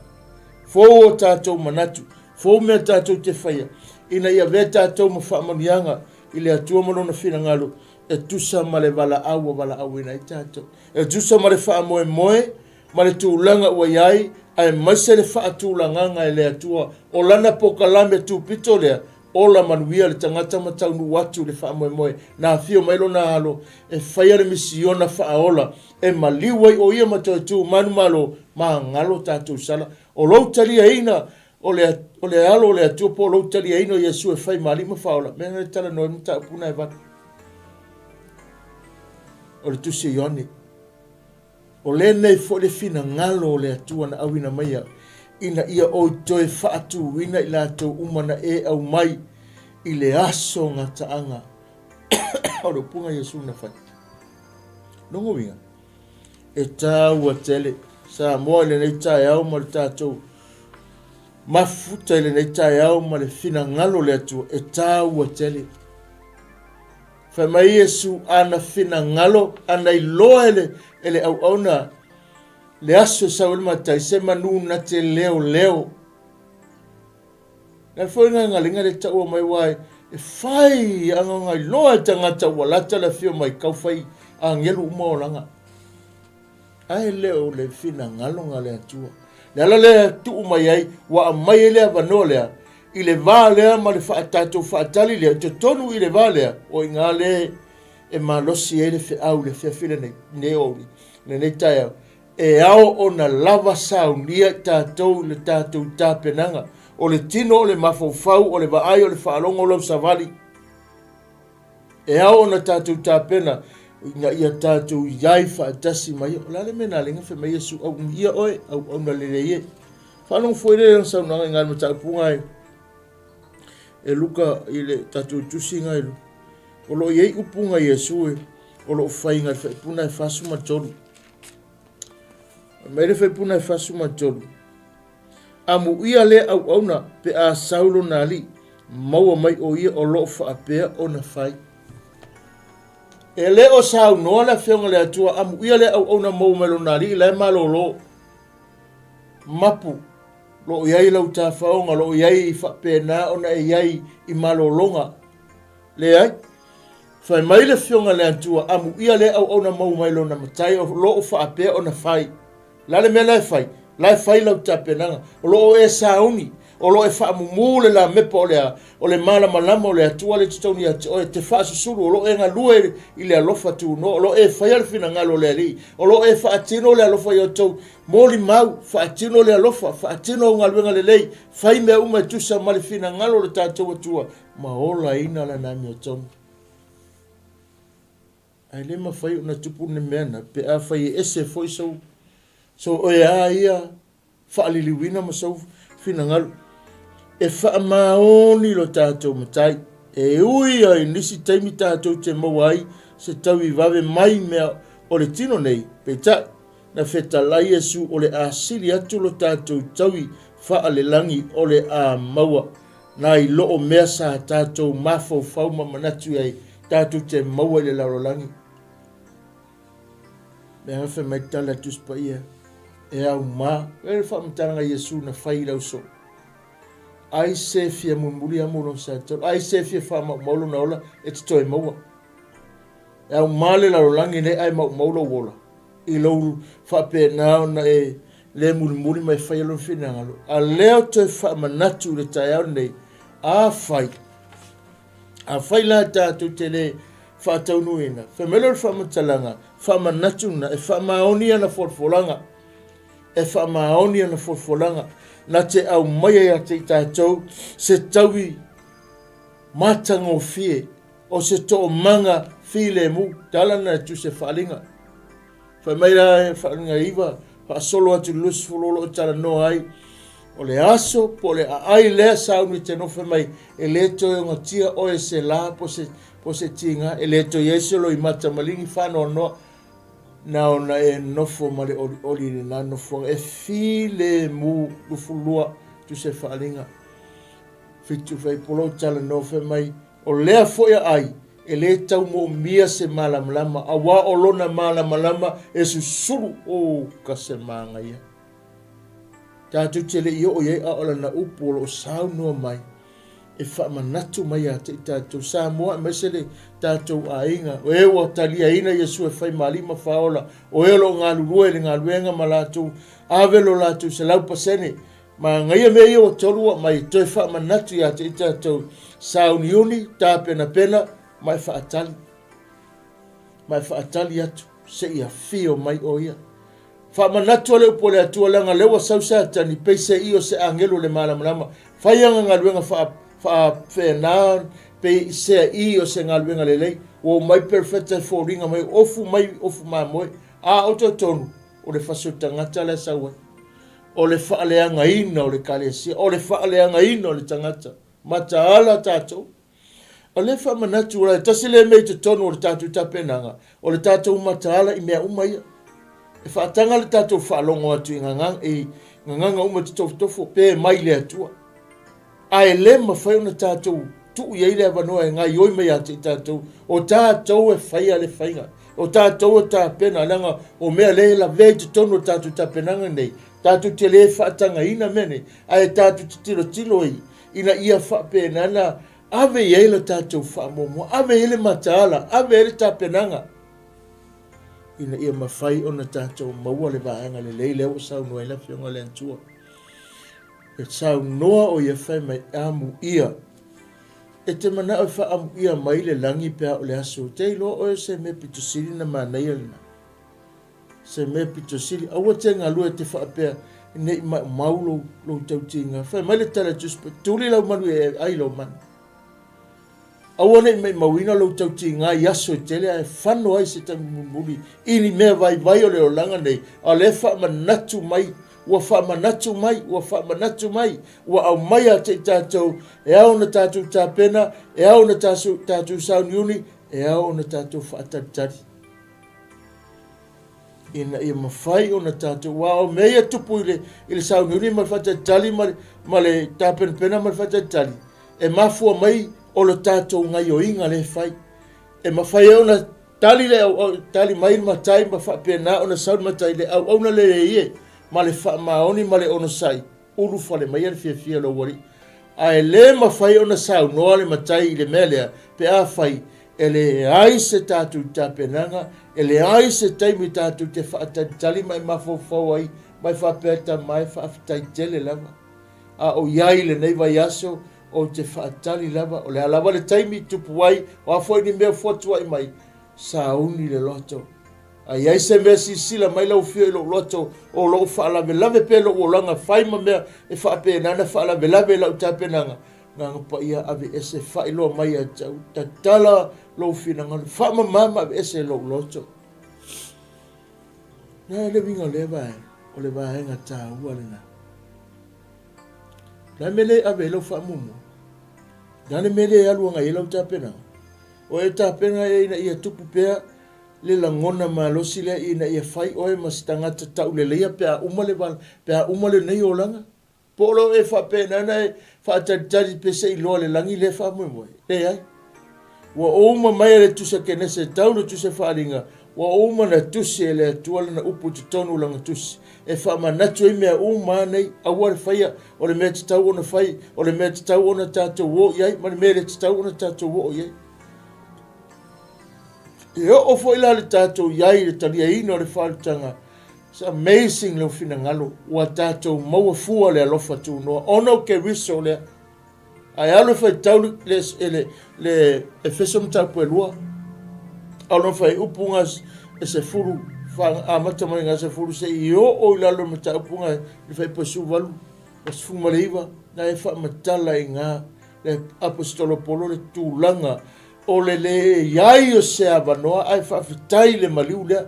fou o tatou manatu, fou mea tatou te faia, ina ia avea tatou ma faamanuiaga i le Atua ma Lona finagalo, e tusa ma le valaau ua valaauina ai tatou, e tusa ma le faamoemoe ma le tulaga ua i ai, aemaise le faatulagaga e le Atua o lana polokalame tupito lea, ola manuia le tagata ma taunuu atu i le faamoemoe na afio mai lona alo e faia le misiona faaola e maliu ai o ia ma toe tu manumalo magalo tatou sala. O lou taliaina o le, o le alo o le Atua po o lou taliaina o Iesu e fai ma alii ma faaola, mea na talanoa ai mataupu na e valu. O le tusi a Ioane. O lenei foi le finagalo o le Atua na auina mai au, ina ia ou toe faatuina i latou uma na e aumai i le aso gataaga o le upuga a Iesu na fai. Lona uiga, e taua tele Samoa i lenei taeao ma le tatou mafuta i lenei taeao ma le finagalo o le Atua, e taua tele. Fai mai Iesu, ana finagalo, ana iloa e le, e le auauna le aso e sau ai le matai, se manu na te leoleo. Na foi ngā ngalinga le taua mai wai, e whai anga ngai loa e tangata ua lata le afio mai kau whai angelu uma olanga. Ae le o le finagalo nga le Atua. Le ala lea tuu mai ai, ua aumai ai le avanoa lea, i le va lea ma le tatou faatali lea, i totonu i le va lea, o i ina lea e malosi ai le feau i le afiafi lenei, lenei aoauli, lenei taeao, e ao ona lava saunia i tatou i le tatou tapenaga, o le tino, o le mafaufau, o le vaai, o le faalogo, o lau savali. E ao ona tatou tapena ina ia tatou i ai faatasi ma ia. O le a le mea na lenga fai mai Iesu, auunia oe, auauna lelei e. Faalogo foi lea i lana saunoaga i ngā mataupu ngā e Luka i le tatou tusi ngā e Luka. O lo o i ai upu ngā Iesu e, o lo o fai ngā whaipuna e 43. Mai le whaipuna e 43. Amuia lea auauna pe a sau lona alii, maua mai o ia o lo o faapea ona fai. E le o saunoa le Afioga i le Atua, amuia lea auauna maua mai lona alii la e malolo. Mapu, lo o i ai lau tafaoga, lo o i ai faapena ona e i ai i malologa. Leai. Fai mai le Afioga i le Atua, amuia lea auauna maua mai lona matai o lo o faapea ona fai. O le a le mea la e fai? La e fai lau tapenaga. O lo o e sauni, o lo o e faamumu le lamepa o le a, o le malamalama o le Atua lea i totonu ia te oe, e te faasusulu, o lo o e galue i le alofa tunoa, o lo o e faia le finagalo o le Alii, o lo o e faatino le alofa i outou molimau, faatino le alofa, faatino au galuega lelei, fai mea uma e tusa ma le finagalo o le tatou Atua, ma olaina lana amiotonu. Ae le mafai ona tupu le mea na pe afai e ese foi sou sou oe a ia faaliliuina ma sou finagalo. E faamaoni lo tatou matai. E ui ai nisi taimi tatou te maua ai se taui vave mai mea o le tino nei, peitai, na fetalai Iesu o le a sili atu lo tatou taui faalelagi o le a maua Nai loo mea sa tatou mafaufau ma manatu i ai, tatou te maua i le lalolagi. Mea fai mai tala Tusi Paia, e aumā. E le faamatalaga Iesu na fai i le ausoo. Ai se fia mulimuli amo lona sa tolu, ai se fia faamaumau lona ola e te toe maua. E aumā le lalolagi nei ae maumau lou ola. I lou faapena ona e le mulimuli ma e faia lona finagalo. A lea ou toe faamanatu i le taeao lenei, afai, afai la tatou te le faataunuuina, fai mai lea o le faamatalaga, faamanatu lena, e faamaoni ana folafolaga, e faamaoni ana folafolaga, na te aumaia ia te i tatou se taui matagofie, o se toomaga filemu, tala na e tusi e faaaliga. Fai mai la e faaaliga 9, faasolo atu i le 20 o lo o talanoa ai, o le aso po o le aai lea sauni e te nofo mai, e le toe ogatia oe e se la po se, po se tiga, e le toe i ai se loimata maligi faanoanoa, na ona e nofo ma le olioli i lena nofoaga, e filemu 22, tusi e faaaliga. 7 fuaiupu o lo o talanoa fai mai, O lea foi aai, e lē tau moomia se malamalama, auā o lona malamalama e susulu, o ka se māgaia. Tatou te le i oo i ai a o lana upu o lo o saunoa mai e faamanatu mai ia te i tatou Samoa aemaise le tatou aiga, o e ua taliaina Iesu e fai ma Alii ma Faaola, o e o lo o galulue i le galuega ma latou ave lo latou 100%. Manaia mea ia ua tolu ua aumai e toe faamanatu ia te i tatou, sauniuni, tapenapena ma e faatali, ma e faatali atu seia afio mai o ia. Faamanatu a le upu a le Atua leaga lea ua sau Satani pei se i o se agelu o le malamalama, fai ana galuega faa faafena pei sea i o se galuega lelei, ua omai perofeta e foliga mai ofu mai ofu mamoe, a o totonu o le fasi o le tagata la e sau ai. O le faaleagaina o le Ekalesia, o le faaleagaina o le tagata. Mataala tatou. O lea e faamanatu, e tasi lea mea i totonu o le tatou tapenaga, o le tatou mataala i mea uma ia. E faataga le tatou faalogo atu i gagaga, i gagaga uma te tofotofo, pe mai le Atua. Ae le mafai ona tatou tuu i ai le avanoa e gaioi mai ia te i tatou. O tatou e faia le faiga. O tatou e tapena, leaga o mea lea e lavea i totonu o le tatou tapenaga nei, tatou te le faatagaina mea nei, ae tatou te tilotilo i, ina ia faapena na ave i ai le tatou faamuamua, ave i ai le mataala, ave i ai le tapenaga, ina ia mafai ona tatou maua le vaega lelei lea ua saunoa ai le Afioga i le Atua. E saunoa o ia fai mai, Amuia. E te manao e faaamuia mai le lagi pe a o le aso. Te iloa oe o se mea pito sili na manaia lena. Se mea pito sili. Aua te galue e te faapea ne i maumau lou, lou tautiga. Fai mai le tala a Tusi, tuli lau manu e ai lou manu. Aua ne i maimauina lou tautiga i aso e tele ae fano ai se taimi mulimuli i ni mea vaivai o le olaga nei, a o lea e faamanatu mai, ua faamanatu mai, ua faamanatu mai, ua aumai ia te i tatou, e ao ona tatou tapena, e ao ona tatou sauniuni, e ao ona tatou faatalitali. Ina ia mafai ona tatou, aua o mea ia tupu i le, i le sauniuni ma le faatalitali ma le, ma le tapenapena ma le faatalitali, e mafua mai o le tatou gaioiga lea e fai. E mafai ai ona tali le au, tali mai le matai ma faapena ona sau le matai le auauna lelei e, ma le faamaoni ma le onosai, ulufale maia le fiafia o lou alii. Ae le mafai ona saunoa le matai i le mea lea pe afai e leai se tatou tapenaga, e leai se taimi tatou te faatalitali ma e mafaufau ai ma e faapea, Tama e, faafetai tele lava. A o i ai i lenei vaiaso, ou te faatali lava, o le a lava le taimi i tupu ai, o a foi ni mea fotuai mai, sauni le loto. A i ai se mea silasila mai lau afio i lou loto, o lou faalavelave pea lou olaga, fai ma mea e faapena ona faalavelave i lau tapenaga, Agaga Paia, aveese, faailoa mai ia te au, tatala lou finagalo, faamama ma aveese lou loto. Na le uiga o lea vaega, o le vaega taua lena. O le a le mea le ave ai lau faamuamua? O le a le mea le alu agai ai lau tapenaga? O e tapena e ina ia tupu pea le lagona malosi lea ina ia fai oe ma se tagata tauleleia pe a uma le pe a uma lenei olaga? Po o lo e faapena ona e faatalitali pe se i loa le lagi lea faamoemoe? Leai. Ua uma mai e le tusa Kenese tau le tusa faaaliga, ua uma na tusi e le Atua lana upu i totonu o lana tusi, e faamanatu ai mea uma a nei, aua le faia, o le mea tatau ona fai, o le mea tatau ona tatou o i ai, ma le mea le tatau ona tatou oo i ai. E oo foi la le tatou i ai i le taliaina o le faalutaga, It's amazing lou finagalo, ua tatou maua fua le alofa tunoa ona o Keriso lea. Ae alu e faitau le, le, le, le Efeso mataupu e lua, a o lona fuaiupu ga e sefulu, amata mai ga sefulu seia oo i lalo o le mataupu ga le fuaiupu e 18, o 19, na e faamatala i ga le Aposetolo Paulo le tulaga o le leai o se avanoa, ae faafetai i le maliu lea.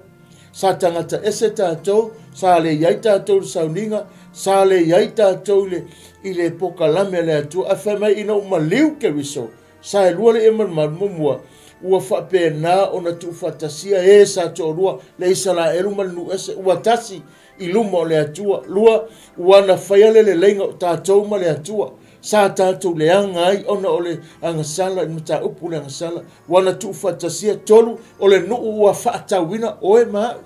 Sa tagata ese tatou, sa le i ai tatou i le sauniga, sa le i ai tatou i le, i le pokalame a le Atua, ae fai mai ina ua maliu Keriso, sa e lua le ia ma le malu muamua, ua faapena ona tuufaatasia e sa toalua, le Isaraelu ma le nuu ese, ua tasi i luma o le Atua. Lua, ua na faia le leleiga o tatou ma le Atua. Sa tatou leaga ai ona o le agasala i le mataupu o le agasala ua na tuufaatasia. 3, o le nuu ua faatauina oe ma au.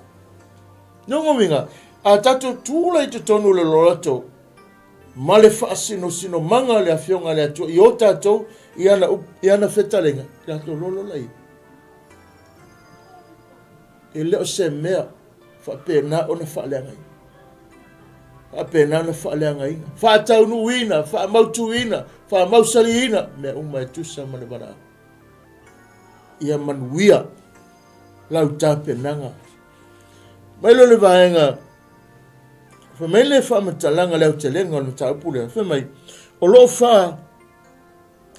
Lona uiga, a tatou tula i totonu o le loloto ma le faasinosinomanga o le Afioga a le Atua i o tatou i ana, i ana fetalaiga, tatou lolo laia. E le o se mea faapena ona faaleagaina. Faapena ona faaleagaina, faataunuuina, faamautuina, faamausaliina mea uma e tusa ma le valaau. Ia manuia lau tapenaga. Mai lea o le vaega, fai mai le faamatalaga le aotelega o le mataupu lea, fai mai, o lo o faa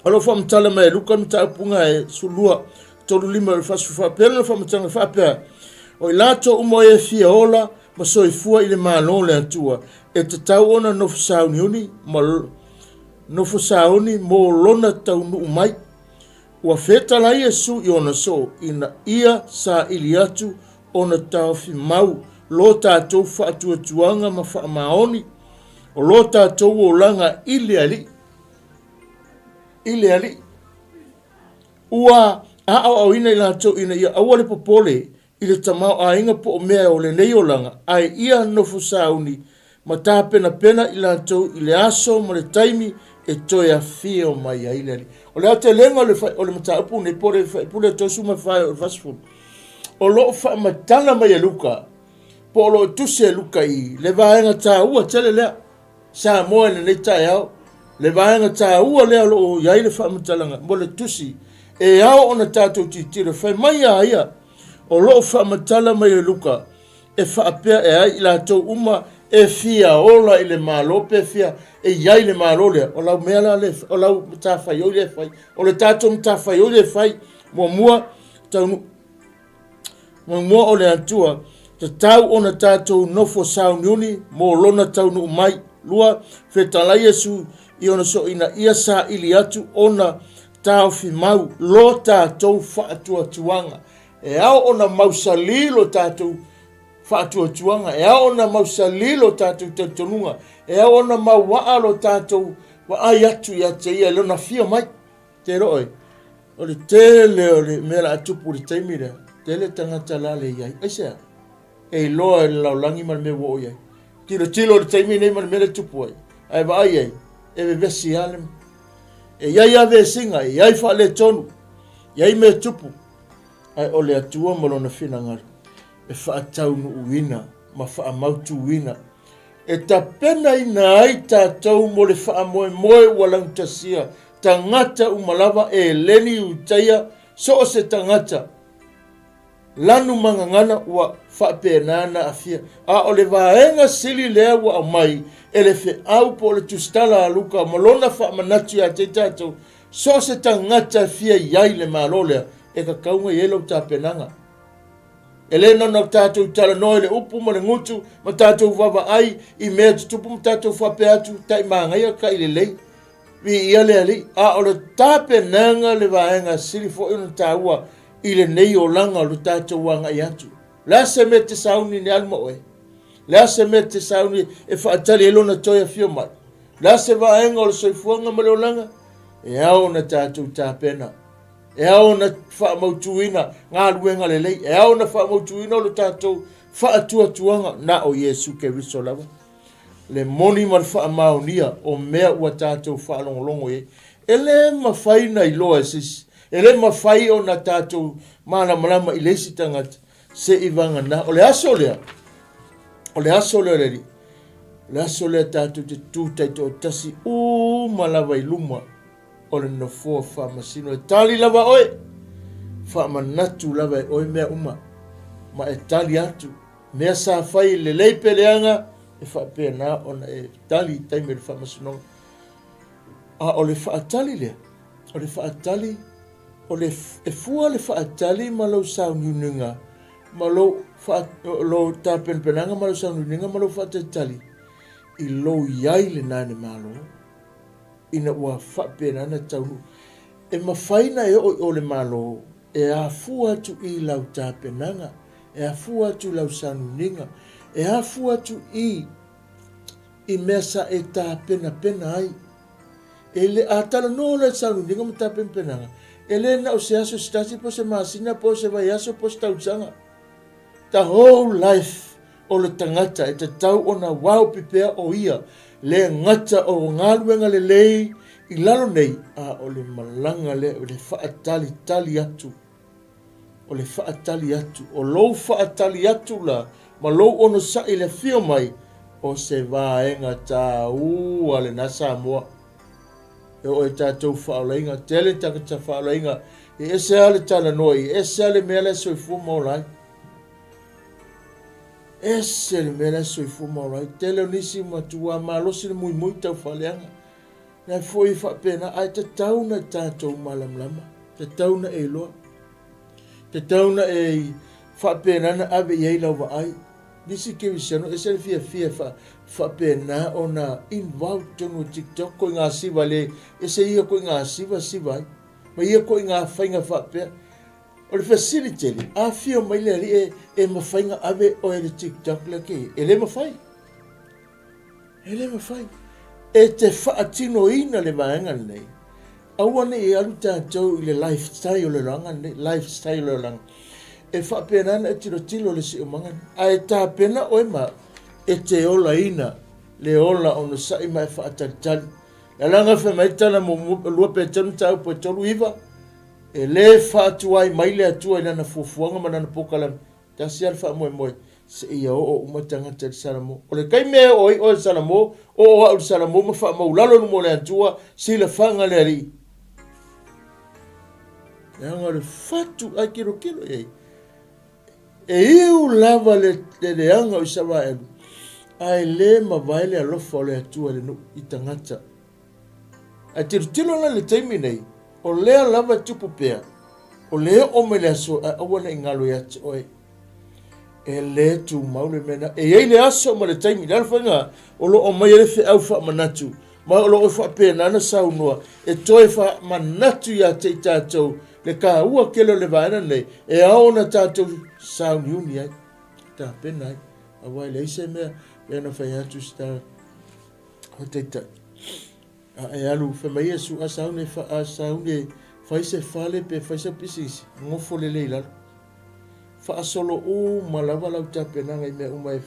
O lo o faamatala mai e Luka le mataupu e 12, 35 o le 40 faapea lona faamatalaga faapea, O i latou uma o e fia ola ma soifua i le Malo o le Atua, e tatau ona nofo sauniuni ma nofo sauni mo lona taunuu mai. Ua fetalai Iesu i ona soo ina ia saili atu ona taofi mau lo tatou faatuatuaga ma faamaoni o lo tatou olaga i le Alii. I le Alii. Ua aoaoina i latou ina ia aua le popole i le tamaoaiga po o mea o lenei olaga, ae ia nofo sauni ma tapenapena i latou i le aso ma le taimi e toe afio mai ai le Alii. O le aotelega o le mataupu lenei po o le Fuaipule 34 o le 40, o lo o faamatala mai e Luka, po o lo o tusi e Luka i le vaega taua tele lea. Samoa i lenei taeao, le vaega taua lea o lo o i ai le faamatalaga mo le tusi e ao ona tatou tilotilo. Fai mai a ia o lo o faamatala mai e Luka e faapea e ai i latou uma e fia ola i le Malo pe fia e i ai i le Malo lea, o lau mea la lea, o lau matafaioi lea e fai, o le tatou matafaioi lea e fai, muamua, taunuu Muamua o le Atua, tatau ona tatou nofo sauniuni mo lona taunuu mai. 2, Fetalai Iesu i ona soo ina ia saili atu ona taofi mau lo tatou faatuatuaga. E ao ona mausali lo tatou faatuatuaga, e ao ona mausali lo tatou talitonuga, e ao ona mauaa lo tatou vaai atu ia te ia i lona afio mai. Te iloa oe, o le tele o le mea la a tupu i le taimi lea, tele tagata la le i ai. Aisea? E iloa e le lalolagi ma le mea ua oo i ai. Tilotilo i le taimi nei ma le mea lea e tupu ai, ae vaai ai, e vevesi lava le... E i ai lava vesiga, e i ai faaletonu, e i ai mea e tupu, ae o le Atua ma Lona finagalo e faataunuuina ma faamautuina e tapenaina ai tatou mo le faamoemoe ua laugatasia tagata uma lava, Eleni, Iutaia, so o se tagata, lanu ma gagana ua faapena na aafia. A o le vaega sili lea ua aumai e le feau po o le tusitala a Luka ma lona faamanatu ia te tatou, so o se tagata e fia i ai le Malo lea, e tatau ona i ai lau tapenaga. E le na ona tatou talanoa i le upu ma le gutu ma tatou vaavaai i mea tutupu ma tatou faapea atu, tai manaia, tai lelei. Viia le Alii. A o le tapenaga le vaega sili foi ona taua i lenei olaga o le tatou agai atu. O le a se mea e te sauni nei alu ma oe? O le a se mea e te sauni e faatali ai lona toe afio mai? O le a se vaega o le soifuaga ma le olaga? E ao ona tatou tapena. E ao ona faamautuina galuega lelei. E ao ona faamautuina o le tatou faatuatuaga na o Iesu Keriso lava. Le moni ma le faamaonia o mea ua tatou faalogologo i ai. E le mafai na iloa e se isi. E le mafai ona tatou malamalama i le isi tagata se i vagana. O le aso lea, o le aso lea o le Alii, o le aso lea tatou te tu taitoatasi uma lava i luma o le nofoa faamasino. E tali lava oe, faamanatu lava e oe mea uma, ma e tali atu. Mea sa fai lelei pe leaga, e faapena ona e tali i taimi o le faamasinoga. A o le faatali lea, o le faatali, o le, e fua le faatali ma lou sauniuniga, ma lou, faa, lou tapenapenaga ma lou sauniuniga ma lou faatalitali i lou i ai lena i le Malo, ina ua faapena ona taunuu. E mafai ona e oo i o le Malo e afua atu i lau tapenaga, e afua atu i lau sauniuniga, e afua atu i i mea sa e tapenapena ai. E le, a talanoa loa i sauniuniga ma tapenapenaga, e le na o se aso se tasi po o se masina po o se vaiaso po o se tausaga. The whole life o le tagata e tatau ona waopi pea o ia le gata o galuega lelei i lalo nei, a o le malaga lea o le faatalitali atu. O le faatali atu. O lou faatali atu la ma lou onosai i le afio mai, o se vaega taua lena Samoa. E oo i tatou faaolaina, tele tagata faaolaina, e ese lava le talanoa i, ese lava le mea la e soifua ma ola ai. Ese le mea la e soifua ma ola ai. Tele o nisi matua malosi le muimui tau faaleaga. La foi e faapena, ae tatau na tatou malamalama, tatau na e iloa. Tatau na e faapena na ave i ai lau vaai. Nisi kerisiano ese le fiafia e faapena ona involve totonu o TikTok ko ngā siva le ese ia ko ngā siva siva ai. Ma ia ko ngā whainga faapea. O le fesili tele, afio mai le alii e, e mawhai nga ave o e le TikTok le ke, e le mawhai. E le mafai. E te faatinoina le vaega lenei. Aua ne i alu tatou i le lifestyle o le olaga lenei, lifestyle o le olaga. E faapena ona e tilotilo le siomaga lenei. Ae tapena oe ma au e te olaina le ola onosai ma e faatalitali. Le alaga fai mai tala muamua, 2 Petero mataupu e 3 9, e le faatuai mai le Atua i lana fuafuaga ma lana polokalame. Tasi lava le faamoemoe, seia oo uma tagata i le Salamo. O le taimi e oo ai oe i le Salamo, oo au i le Salamo ma faamaulalo i luma o le Atua, silafaga le Alii. Leaga o le fatu ai kilokilo i ai. E iu lava le, le leaga o Isaraelu, ae le mavae le alofa o le Atua i le nuu i tagata. Ae tilotilo la i le taimi nei, o lea lava e tupu pea, o le oo mai le aso ae aua ne i galo ia te oe. E le tumau le mea na. E i ai le aso ma le taimi, le ala faiga o lo o aumai ai le feau faamanatu, ma o lo o faapena ona saunoa e toe faamanatu ia te i tatou le taua tele o le vaega lenei e ao ona tatou sauniuni ai, tapena ai, aua e leai se mea pei ona fai atu si ta O taitai. A e alu, fai mai Iesu, a sauni, a sauni e fai se fale pe fai se pisinisi, nofo lelei i lalo. Faasolo uma lava lau tapenaga i mea uma e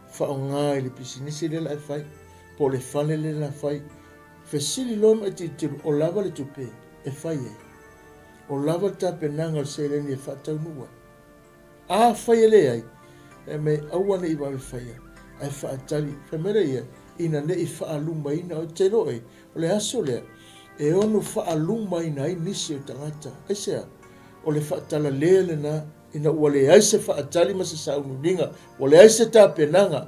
faaaoga i le pisinisi lea la e fai, po o le fale lea la fai. Fesili loa ma e tilotilo, o lava le tupe e fai ai? O lava le tapenaga o le seleni e faataunuu ai? Afai e leai, e mea aua ne i vave faia, ae faatali, fai mai lea ia, ina ne i faalumaina oe. Te iloa oe, o le aso lea e ono faalumaina ai nisi o tagata. Aisea? O le faatalalea lena, ina ua leai se faatali ma se sauniuniga, ua leai se tapenaga.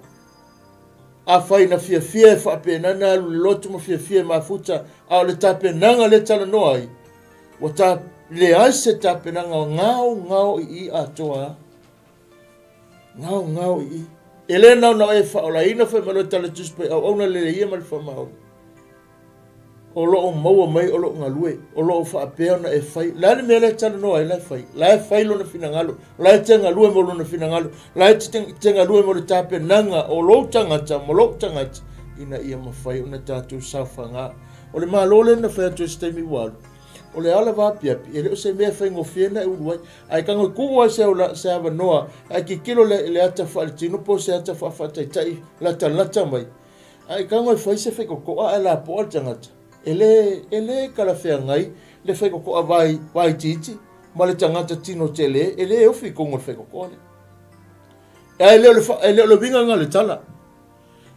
Afai na fiafia e faapena na alu i le lotu ma fiafia e mafuta, a o le tapenaga lea e talanoa ai, Ua ta leai se tapenaga gaogao i i atoa a. Gaogao i i. E le nao na oe faaolaina fai mai loa tala Tusi Paia auauna lele ia ma le faamaoni. O lo o maua mai o lo o galue, o lo o faapea ona e fai. O le a le mea la e talanoa ai la e fai? La e fai lona finagalo, la e te galue mo lona finagalo, la e te galue mo le tapenaga o lou tagata ma lou tagata ina ia mafai ona tatou saofaga. O le Malo lea na fai atu ai se taimi ua alu, o le ala vaapiapi, e le o se mea e faigofie na e ulu ai. Ae tago e tuu ai se, se avanoa, ae tilotilo le, le ata faaletino po o se ata faafaataitai latalata mai. Ae tago e fai se faitotoa ae lapoa le tagata. E le, e le talafeagai le faitotoa vai, vaitiiti ma le tagata tino tele, e le ofi i totonu o le faitotoa lea. Ae le o le, e le o le uiga lena o le tala.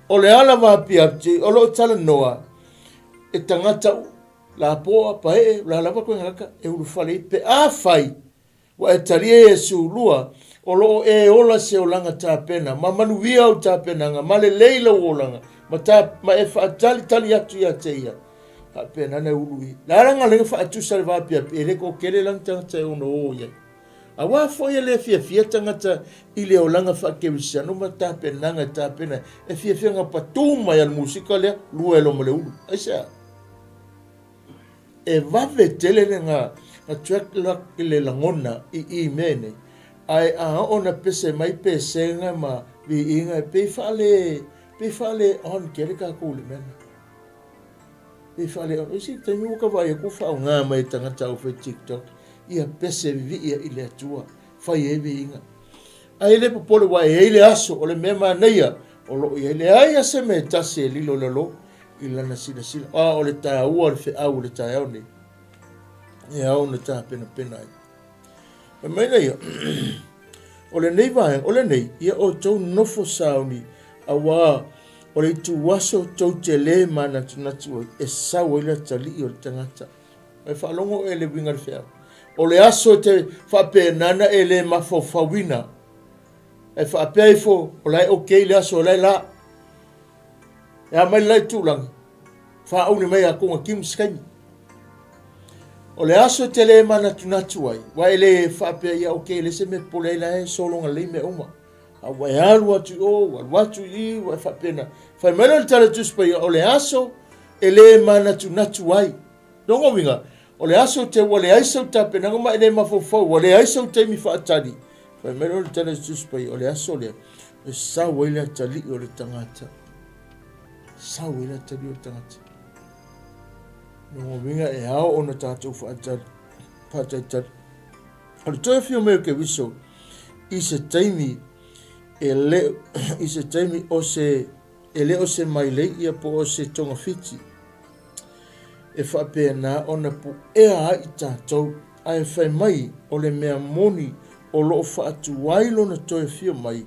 O le ala vaapiapi o lo o talanoa e tagata lapoa, paee, o le a lava koe gagata e ulufale ai pe afai ua e talia Iesu lua o lo o e ola se olaga tapena ma manuia au tapenaga ma lelei lou olaga ma ta, ma e faatalitali atu ia te ia faapena na ulu i le ala galega faatusa le vaapiapi e le toatele lana tagata e ono o i ai. Aua foi e le fiafia tagata i le olaga faakerisiano ma tapenaga e tapena e fiafia na patū mai a le musika lea lua e loma le ulu. Aisea? E vave tele le na, na track luck i le lagona i i mea nei. Ae a oo na pese mai pesega ma viiga e pei faale, pei faale on tele tatou i le mea lena. Pe faaleaoga, i se taimi ua ka vaai atu ua faaaoga mai e tagata au fai TikTok ia pese vivii i le Atua, fai ai viiga. Ae le popole ua e i ai le aso, o le mea manaia o lo o i ai. Leai lava se mea e tasi e lilo i lalo i lana silasila. A o le taua o le feau o le taeao nei, e ao ona tapenapena ai. Fai mai lea, o lenei vaega, o lenei, ia outou nofo sauni, auā o le ituaso tou te lē manatunatu ai, e sau ai le atalii o le tagata. E faalogo oe i le uiga o le feau. O le aso e te faapena ona e le mafaufauina, e faapea ifo, o la e okay le aso, o la e la. E a mai le la itulagi, faauli mai a konga kimu se taimi. O le aso e te le manatunatu ai, ua e le faapea ia okay, le se mea popole ai la e sologa lelei mea uma. A ua e alu atu i o, ua alu atu i i, ua e faapena. Fai mai lea o le tala Tusi Paia, o le aso e le manatunatu ai. Lona uiga, o le aso te ua leai sau tapenaga ma e le mafaufau, ua leai sau taimi faatali. Fai mai lea o le tala Tusi Paia, o le aso lea e sau ai le atalii o le tagata. Sau ai le atalii o le tagata. Lona uiga e ao ona tatou faatali, faatalitali. O le toe afio mai o Keriso i se taimi e le, i se taimi o se, e le o se mailei ia po o se togafiti, e faapena ona puea ai i tatou, ae fai mai o le mea moni o lo o faatuai lona toe afio mai,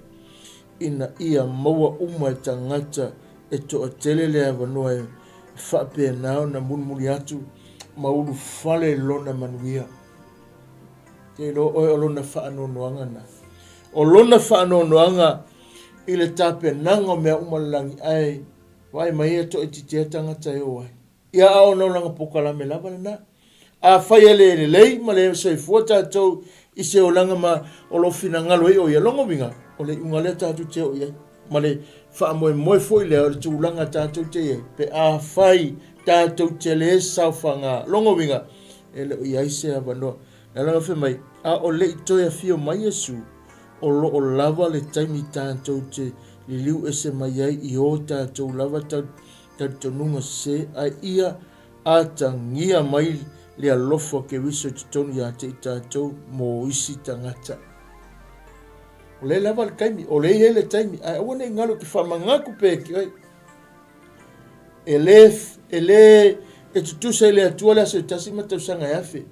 ina ia maua uma e tagata e toatele le avanoa e faapena ona mulimuli atu ma ulufale lona manuia. Te iloa oe o lona faanoanoaga na. O lona faanoanoaga i le tapenaga o mea uma le lagi, ae vaai mai e toaitiiti ai tagata e o ai. Ia a o lona polokalame lava lena. Afai e le lelei ma le soifua tatou i se olaga ma o lo o finagalo ai o ia, lona uiga, o le iuga lea tatou te oo i ai. Ma le faamoemoe foi lea o le tulaga tatou te i ai, pe afai tatou te le saofaga, lona uiga, e le o i ai se avanoa. Le ala fai mai, a o le i toe afio mai Iesu, o lo o lava le taimi tatou te liliu ese mai ai i o tatou lava talitonuga sese, ae ia atagia mai le alofa o Keriso i totonu ia te i tatou mo isi tagata. O lea lava le taimi, o lea e i ai le taimi, ae aua ne i galo e te faamanatu pea ki oe. E le, e le, e tutusa i le Atua le aso e tasi ma tausaga e afe.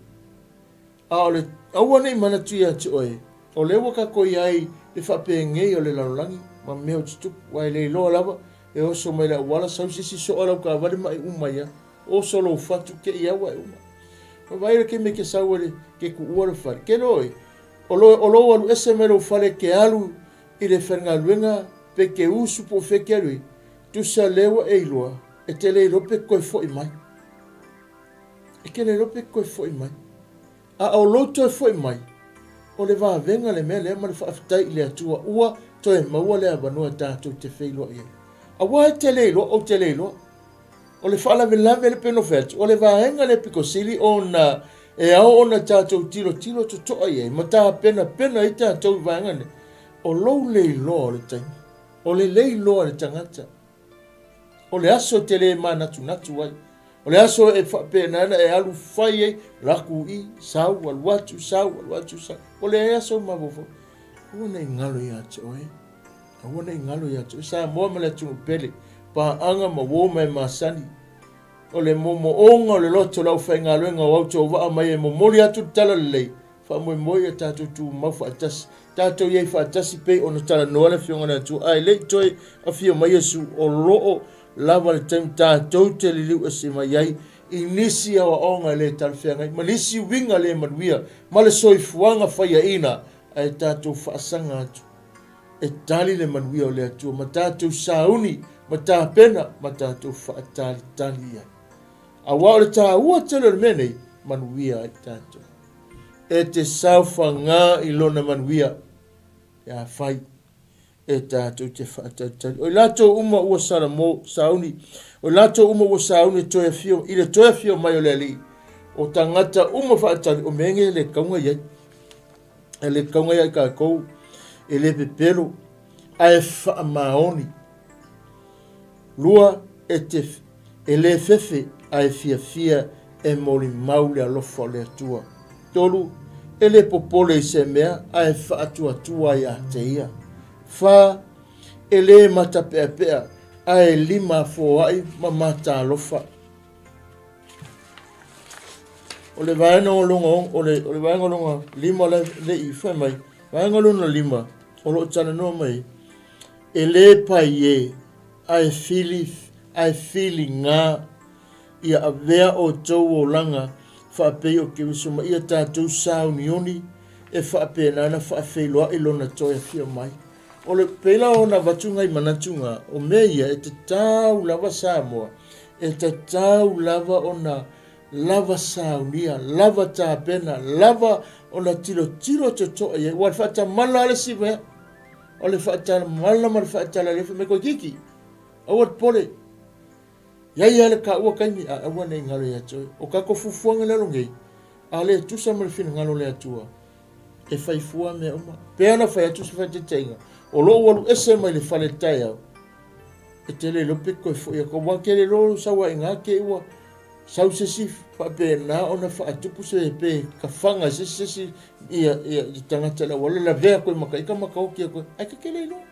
A o le aua ne i manatu ia te oe, o lea ua tatou i ai le faapenei o le lalolagi ma mea o tutupu, aua e le iloa lava e oso mai le auala, sau se isi soa lau taavale ma e uma ai lava. Oso lou fatu te i au e uma. Ma vaai le taimi e te sau ai te tuua le fale, ke loa oe, o lo, o lou alu ese mai lou fale e te alu i le falgaluega pe te usu po o fea e te alu ai, tusa lea ua e iloa, e te le iloa pe toe foi mai. E te le iloa pe toe foi mai. A o lou toe foi mai, o le vavega le mea lea ma le faafetai i le Atua ua toe maua le avanoa tatou te feiloai ai. Aua e te le iloa, ou te le iloa. O le faalavelave le pei ona fai atu, o le vaega lea pito sili ona e ao ona tatou tilotilo totoa i ai ma tapenapena ai tatou i vaega nei, o lou le iloa o le taimi, o le le iloa e le tagata. O le aso e te le manatunatu ai. O le aso e faapena ona e alu fai ai, laku i, sau, alu atu, sau, alu atu, sau. O le aso mafaufau. Aua ne i galo ia te oe. Aua ne i galo ia te oe. Samoa ma le atunuu pele, paaga ma uo ma e masani. O le momoonga o le loto o le aufaigaluega o autovaa mai e momoli atu le tala lelei, Faamoemoe ia tatou tumau faatasi, tatou i ai faatasi pei ona talanoa le Afioga i le Atua, ae le i toe afio mai Iesu, o lo o lava le taimi tatou te liliu ese mai ai i nisi aoaoga e le talafeagai ma nisi uiga le manuia ma le soifuaga faiaina, ae tatou faasaga atu e tali le manuia o le Atua ma tatou sauni ma tapena ma tatou faatalitali i ai. Aua o le taua tele o le mea nei, manuia ai tatou. E te saofaga i lona manuia, pe afai e tatou te faatalitali. O i latou uma ua salamo, sauni, o i latou uma ua sauni e toe afio, i le toe afio mai o le Alii, o tagata uma faatali, o mea nei e le tauga i ai. E le tauga ia i tatou, e le pepelo, ae faamaoni. Lua, e te, e le fefe, ae fiafia e molimau le alofa o le Atua. 3, E le popole i se mea ae faatuatua ia te ia. 4, E le matapeapea ae limafoai ma matalofa. O le vaega o lona, o le, o le vaega o lona lima le, le i fai mai, vaega lona lima o lo o talanoa mai, e le pai e, ae fili, ae filiga ia avea outou olaga faapei o Keriso ma ia tatou sauniuni e faapena ona faafeiloai lona toe afio mai. O le pei la ona avatu nai manatu na, o mea ia e tatau lava Samoa, e tatau lava ona lava saunia, lava tapena, lava ona tilotilo totoa i ai. Ua le faatamala lava le isi mea, o le faatamala ma le faatalale fai mai koikiki, aua le popole. Iai lava le kaua taimi, a aua ne i galo ia te oe. O tatou fuafuaga i lalo nei, a le tusa ma le finagalo o le Atua, e fai fua mea uma. Pei ona fai atu se faataitaiga, o lou alu ese mai le fale i le taeao, e te le iloa pe toe foi atu, aua te le iloa lou sau ai i ina te i ua sau se isi faapena ona faatupu se pe tafaga e se isi se isi ia, ia, ia tagata i le auala, lavea atu ai ma ta ita ma taoti atu ai, ae ta te le iloa.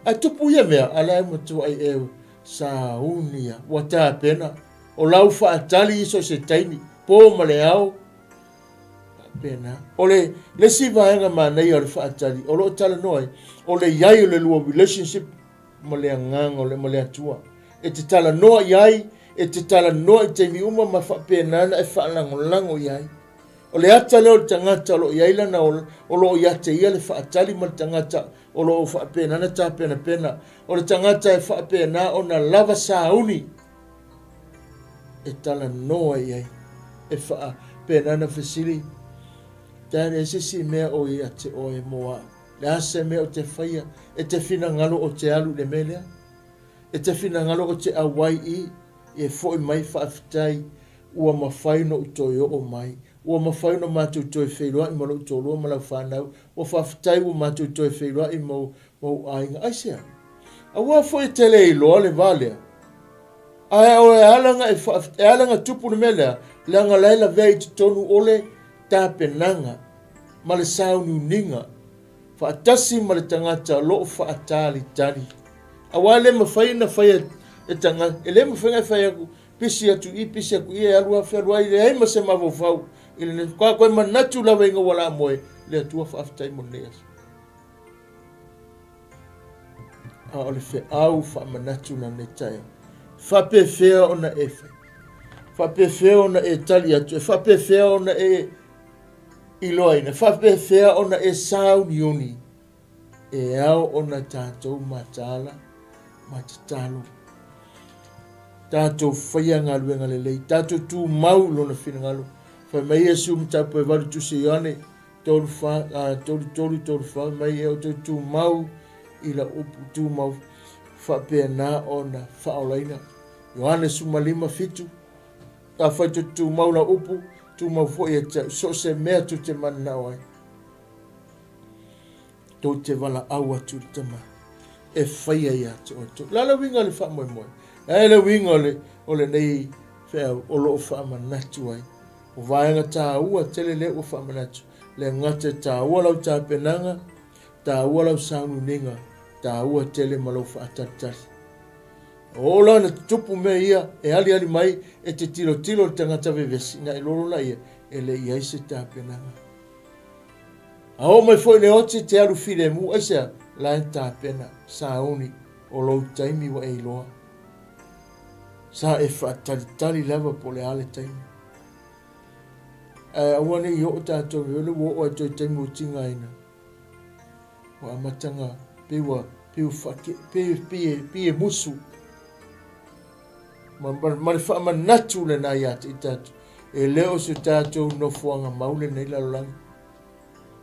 Ae tupu ia mea, a la e matuai e sauni a, ua tapena, o lau faatali i so o se taimi, po ma le ao, faapena. O le le isi vaega manaia o le faatali, o lo o talanoa ai, o le i ai o le lua relationship ma le agaga o le, ma le Atua. E te talanoa i ai, e te talanoa i taimi uma ma faapena ona e faalagolago i ai. O le ata lea o le tagata o lo o i ai lana ola, o lo o ia te ia le faatali ma le tagata o lo o faapena ona tapenapena. O le tagata e faapena ona lava sauni e talanoa i ai, e faapena ona fesili, Dad, e se isi mea o ia te oe mo au? Le a se mea o te faia e te finagalo o te alu i le mea lea? E te finagalo o te auai i, e foi mai faafetai Ua mafai ona ou toe oo mai. Ua mafai ona matou toe feiloai ma lou toalua ma lau fanau. Ua faafetai ua matou toe feiloai ma ou aiga. Aisea? Aua foi e te le iloa le va lea. Ae o e ala na e faafetai, e ala na tupu le mea lea, leaga la e lavea i totonu o le tapenaga ma le sauniuniga faatasi ma le tagata o lo o faatalitali. Aua e le mafai ona faia e tagata, e le mafai ona e fai atu, Pisi atu i, pisi atu i, e alu afe alu ai, leai ma se mafaufau i lenei. Ka koe manatu lava ina ua la moe, le Atua faafetai mo lenei aso. A o le feau faamanatu na nei taeao. Faapefea ona e fai. Faapefea ona e tali atu. E faapefea ona e iloaina. Faapefea ona e sauniuni. E ao ona tatou mataala ma tatalo. Tatou faia galuega lelei, tatou tumau i lona finagalo. Fai mai Iesu mataupu e valu tusi Ioane 3, 4, 3, 3, 3, 4, mai e outou tumau i lau upu tumau faapena ona faaolaina. Ioane 15, 7, Afai tou te tumau lau upu, tumau foi ia te au, so o se mea tou te mananao ai. Tou te valaau atu i le Tama e faia ia te outou. O le a le uiga o le faamoemoe? O le a le uiga o le, o lenei feau o lo o faamanatu ai? O vaega taua tele lea ua faamanatu. Le gata e taua lau tapenaga, taua lau sauniuniga, taua tele ma lou faatalitali. O la na tutupu mea ia e aliali mai e te tilotilo le tagata vevesi, na e lolo laia, e le i ai se tapenaga. A oo mai foi le oti te alu filemu, aisea? La e tapena, sauni, o lou taimi ua e iloa. Sa e faatalitali lava po o le a le taimi. Ae aua ne i oo tatou i le ua oo ai toe taimi ua tigaina. Ua amataga pei ua pei ua faake pei pei pei e musu. Ma, ma, ma le faamanatu lena ia te i tatou. E le o se tatou nofoaga mau lenei lalolagi.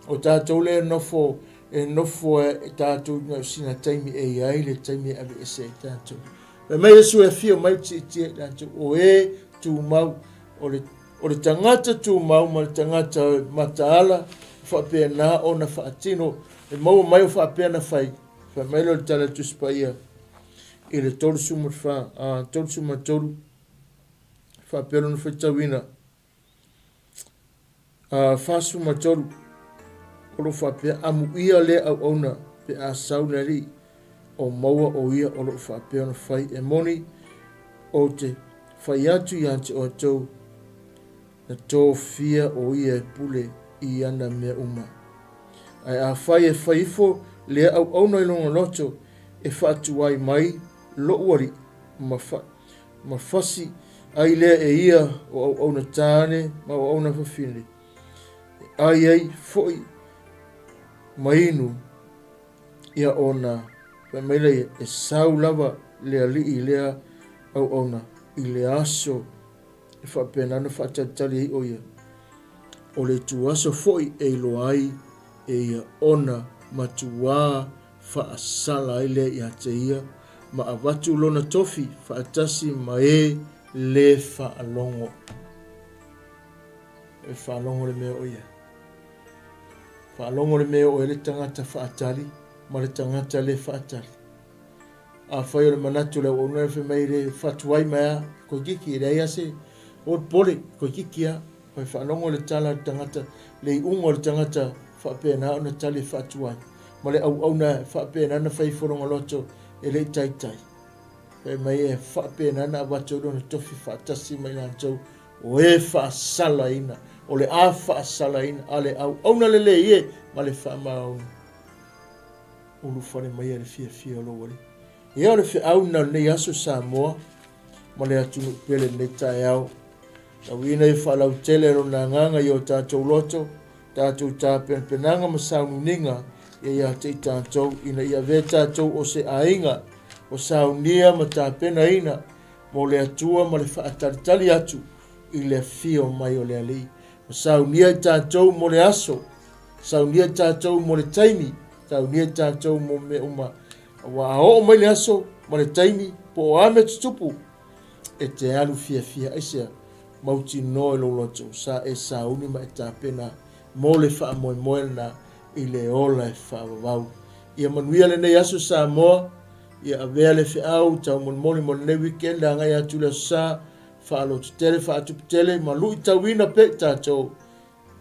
O tatou lea e nofo, e nofo e tatou na o sina taimi e i ai le taimi e aveese ai tatou. Fai mai Iesu e afio mai tiitia i latou, o e tumau, o le, o le tagata tumau ma le tagata mataala, faapena ona faatino, e maua mai o faapea na fai. Fai mai lea o le tala a le Tusi Paia i le 34, 33. Faapea lona faitauina. A 43, o lo o faapea, Amuia lea auauna pe a sau le Alii, o maua o ia o lo o faapea ona fai. E moni, ou te fai atu ia te outou, na tofia o ia e pule i ana mea uma. Ae afai e fai ifo lea auauna i lona loto, e faatuai mai lou alii ma, fa, ma fasi ai lea e ia o auauna tāne ma auauna fafine, e ai ai foi ma inu ia ona fai mai lea e sau lava le alii lea auauna i le aso e faapena ona faatalitali ai o ia. O le ituaso foi e iloa ai e ia ona matuā faasala ai lea ia te ia ma avatu lona tofi faatasi ma e lē faalogo. E faalogo le mea o ia. Faalogo le mea o le tagata faatali ma le tagata lē faatali. Afai o le manatu o le auauna fai mai le faatuai mai a toeitiiti e leai lava se o popole toeitiiti lava. Fai faalogo le tala a le tagata, le iuga o le tagata faapena ona tali e faatuai ma le auauna e faapena ona fai ifo lona loto e le i taitai. Fai mai e faapena ona avatu ai lona tofi faatasi ma i latou o e faasalaina, o le a faasalaina a le auauna lelei e ma le faamaoni. Ulufale mai a le fiafia o lou Alii. Ia o le feau lena o lenei aso Samoa ma le atunuu pele i lenei taeao. Tauina ia faalautele lona agaga i o tatou loto, tatou tapenapenaga ma sauniuniga ia ia te i tatou, ina ia avea tatou o se aiga o saunia ma tapenaina mo le Atua ma le faatalitali atu i le afio mai o le Alii. Ma saunia i tatou mo le aso, saunia i tatou mo le taimi, saunia i tatou mo mea uma. Aua a oo mai le aso ma le taimi, po o a mea tutupu, e te alu fiafia aisea? Mautinoa i lou loto, sa e sauni ma e tapena mo le faamoemoe lena i le ola e faavavau. Ia manuia lenei aso Samoa, ia avea le feau taumolimoli mo lenei weekend agai atu i le Aso Sa, faalototele, faatuputele ma luitauina pea i tatou,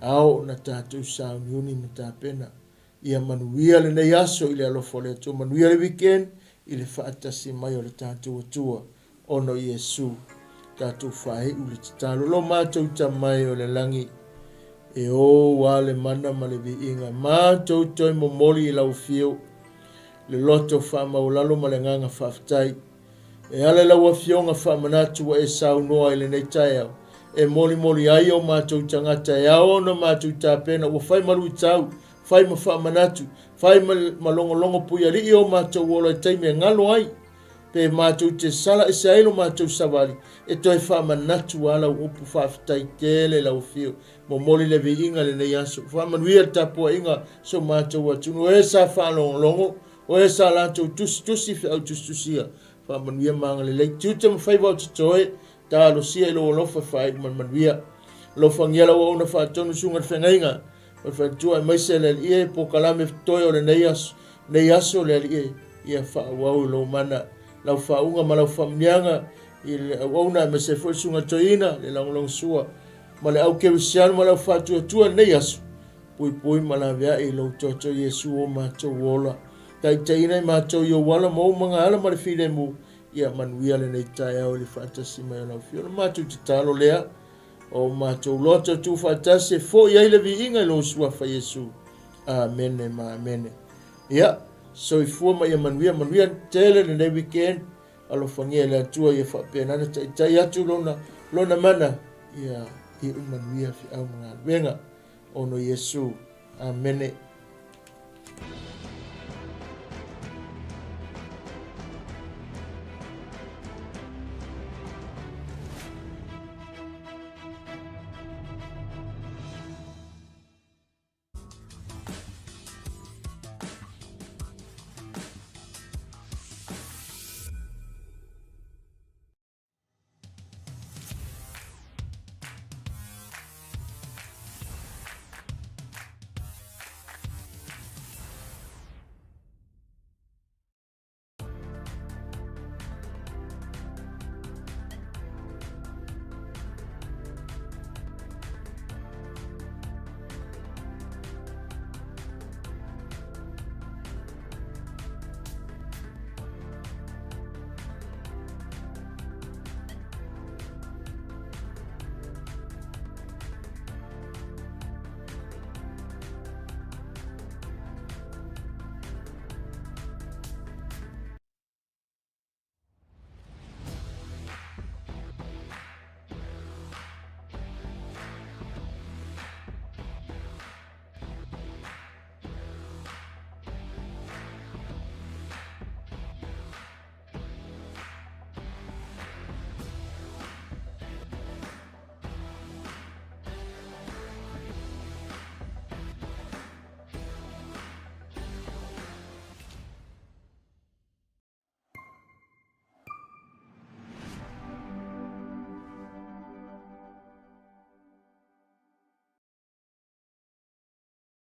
ao ona tatou sauniuni ma tapena. Ia manuia lenei aso i le alofa o le Atua, manuia le weekend i le faatasi mai o le tatou Atua ona o Iesu. Tatou faaiu le tatalo. Lo matou Tama e o le lagi, e ou a le mana ma le viiga, matou toe momoli i lau afio le loto faamaualalo ma le agaga faafetai. E ala i lau Afioga faamanatu ua e saunoa i lenei taeao, e molimoli ai o matou tagata e ao ona matou tapena ua fai ma luitau, fai ma faamanatu, fai ma, ma logologo puialii o matou ola i taimi e galo ai, pe matou te sala ese ai lo matou savali, e toe faamanatu a lau upu faafetai tele lau Afio. Momoli le viiga i lenei aso. Faamanuia le tapuaiga so matou atunuu e sa faalogologo O e sa latou tusitusi feau tusitusia, faamanuia ma agalelei, tiute ma faiva o totoe, talosia i lou alofa e faaiu ma le manuia. Alofagia lau auauna faatonu susuga i le feagaiga ma le faletua aemaise le Alii e, polokalame totoe o lenei aso, nei aso le Alii e, ia faaauau i lou mana, lau faauuga ma lau faamanuiaga i le auauna aemaise ai foi le susuga i le toeaina, le lagolagosua ma le au kerisiano ma le au faatuatua i lenei aso. Puipui ma laveai i lou toto Iesu o matou ola. Taitaiina i matou i ou ala ma ou magaala ma le filemu, ia manuia lenei taeao i le faatasi mai o lau Afioga. O le matou tatalo lea, o matou loto tuufaatasi e foi ai le viiga i lou Suafa Iesu. Amene ma amene. Ia, soifua ma ia manuia, manuia tele lenei weekend. Alofagia e le Atua ia faapena ona taitai atu lona, lona mana, ia iu manuia feau ma galuega. Ona o Iesu. Amene.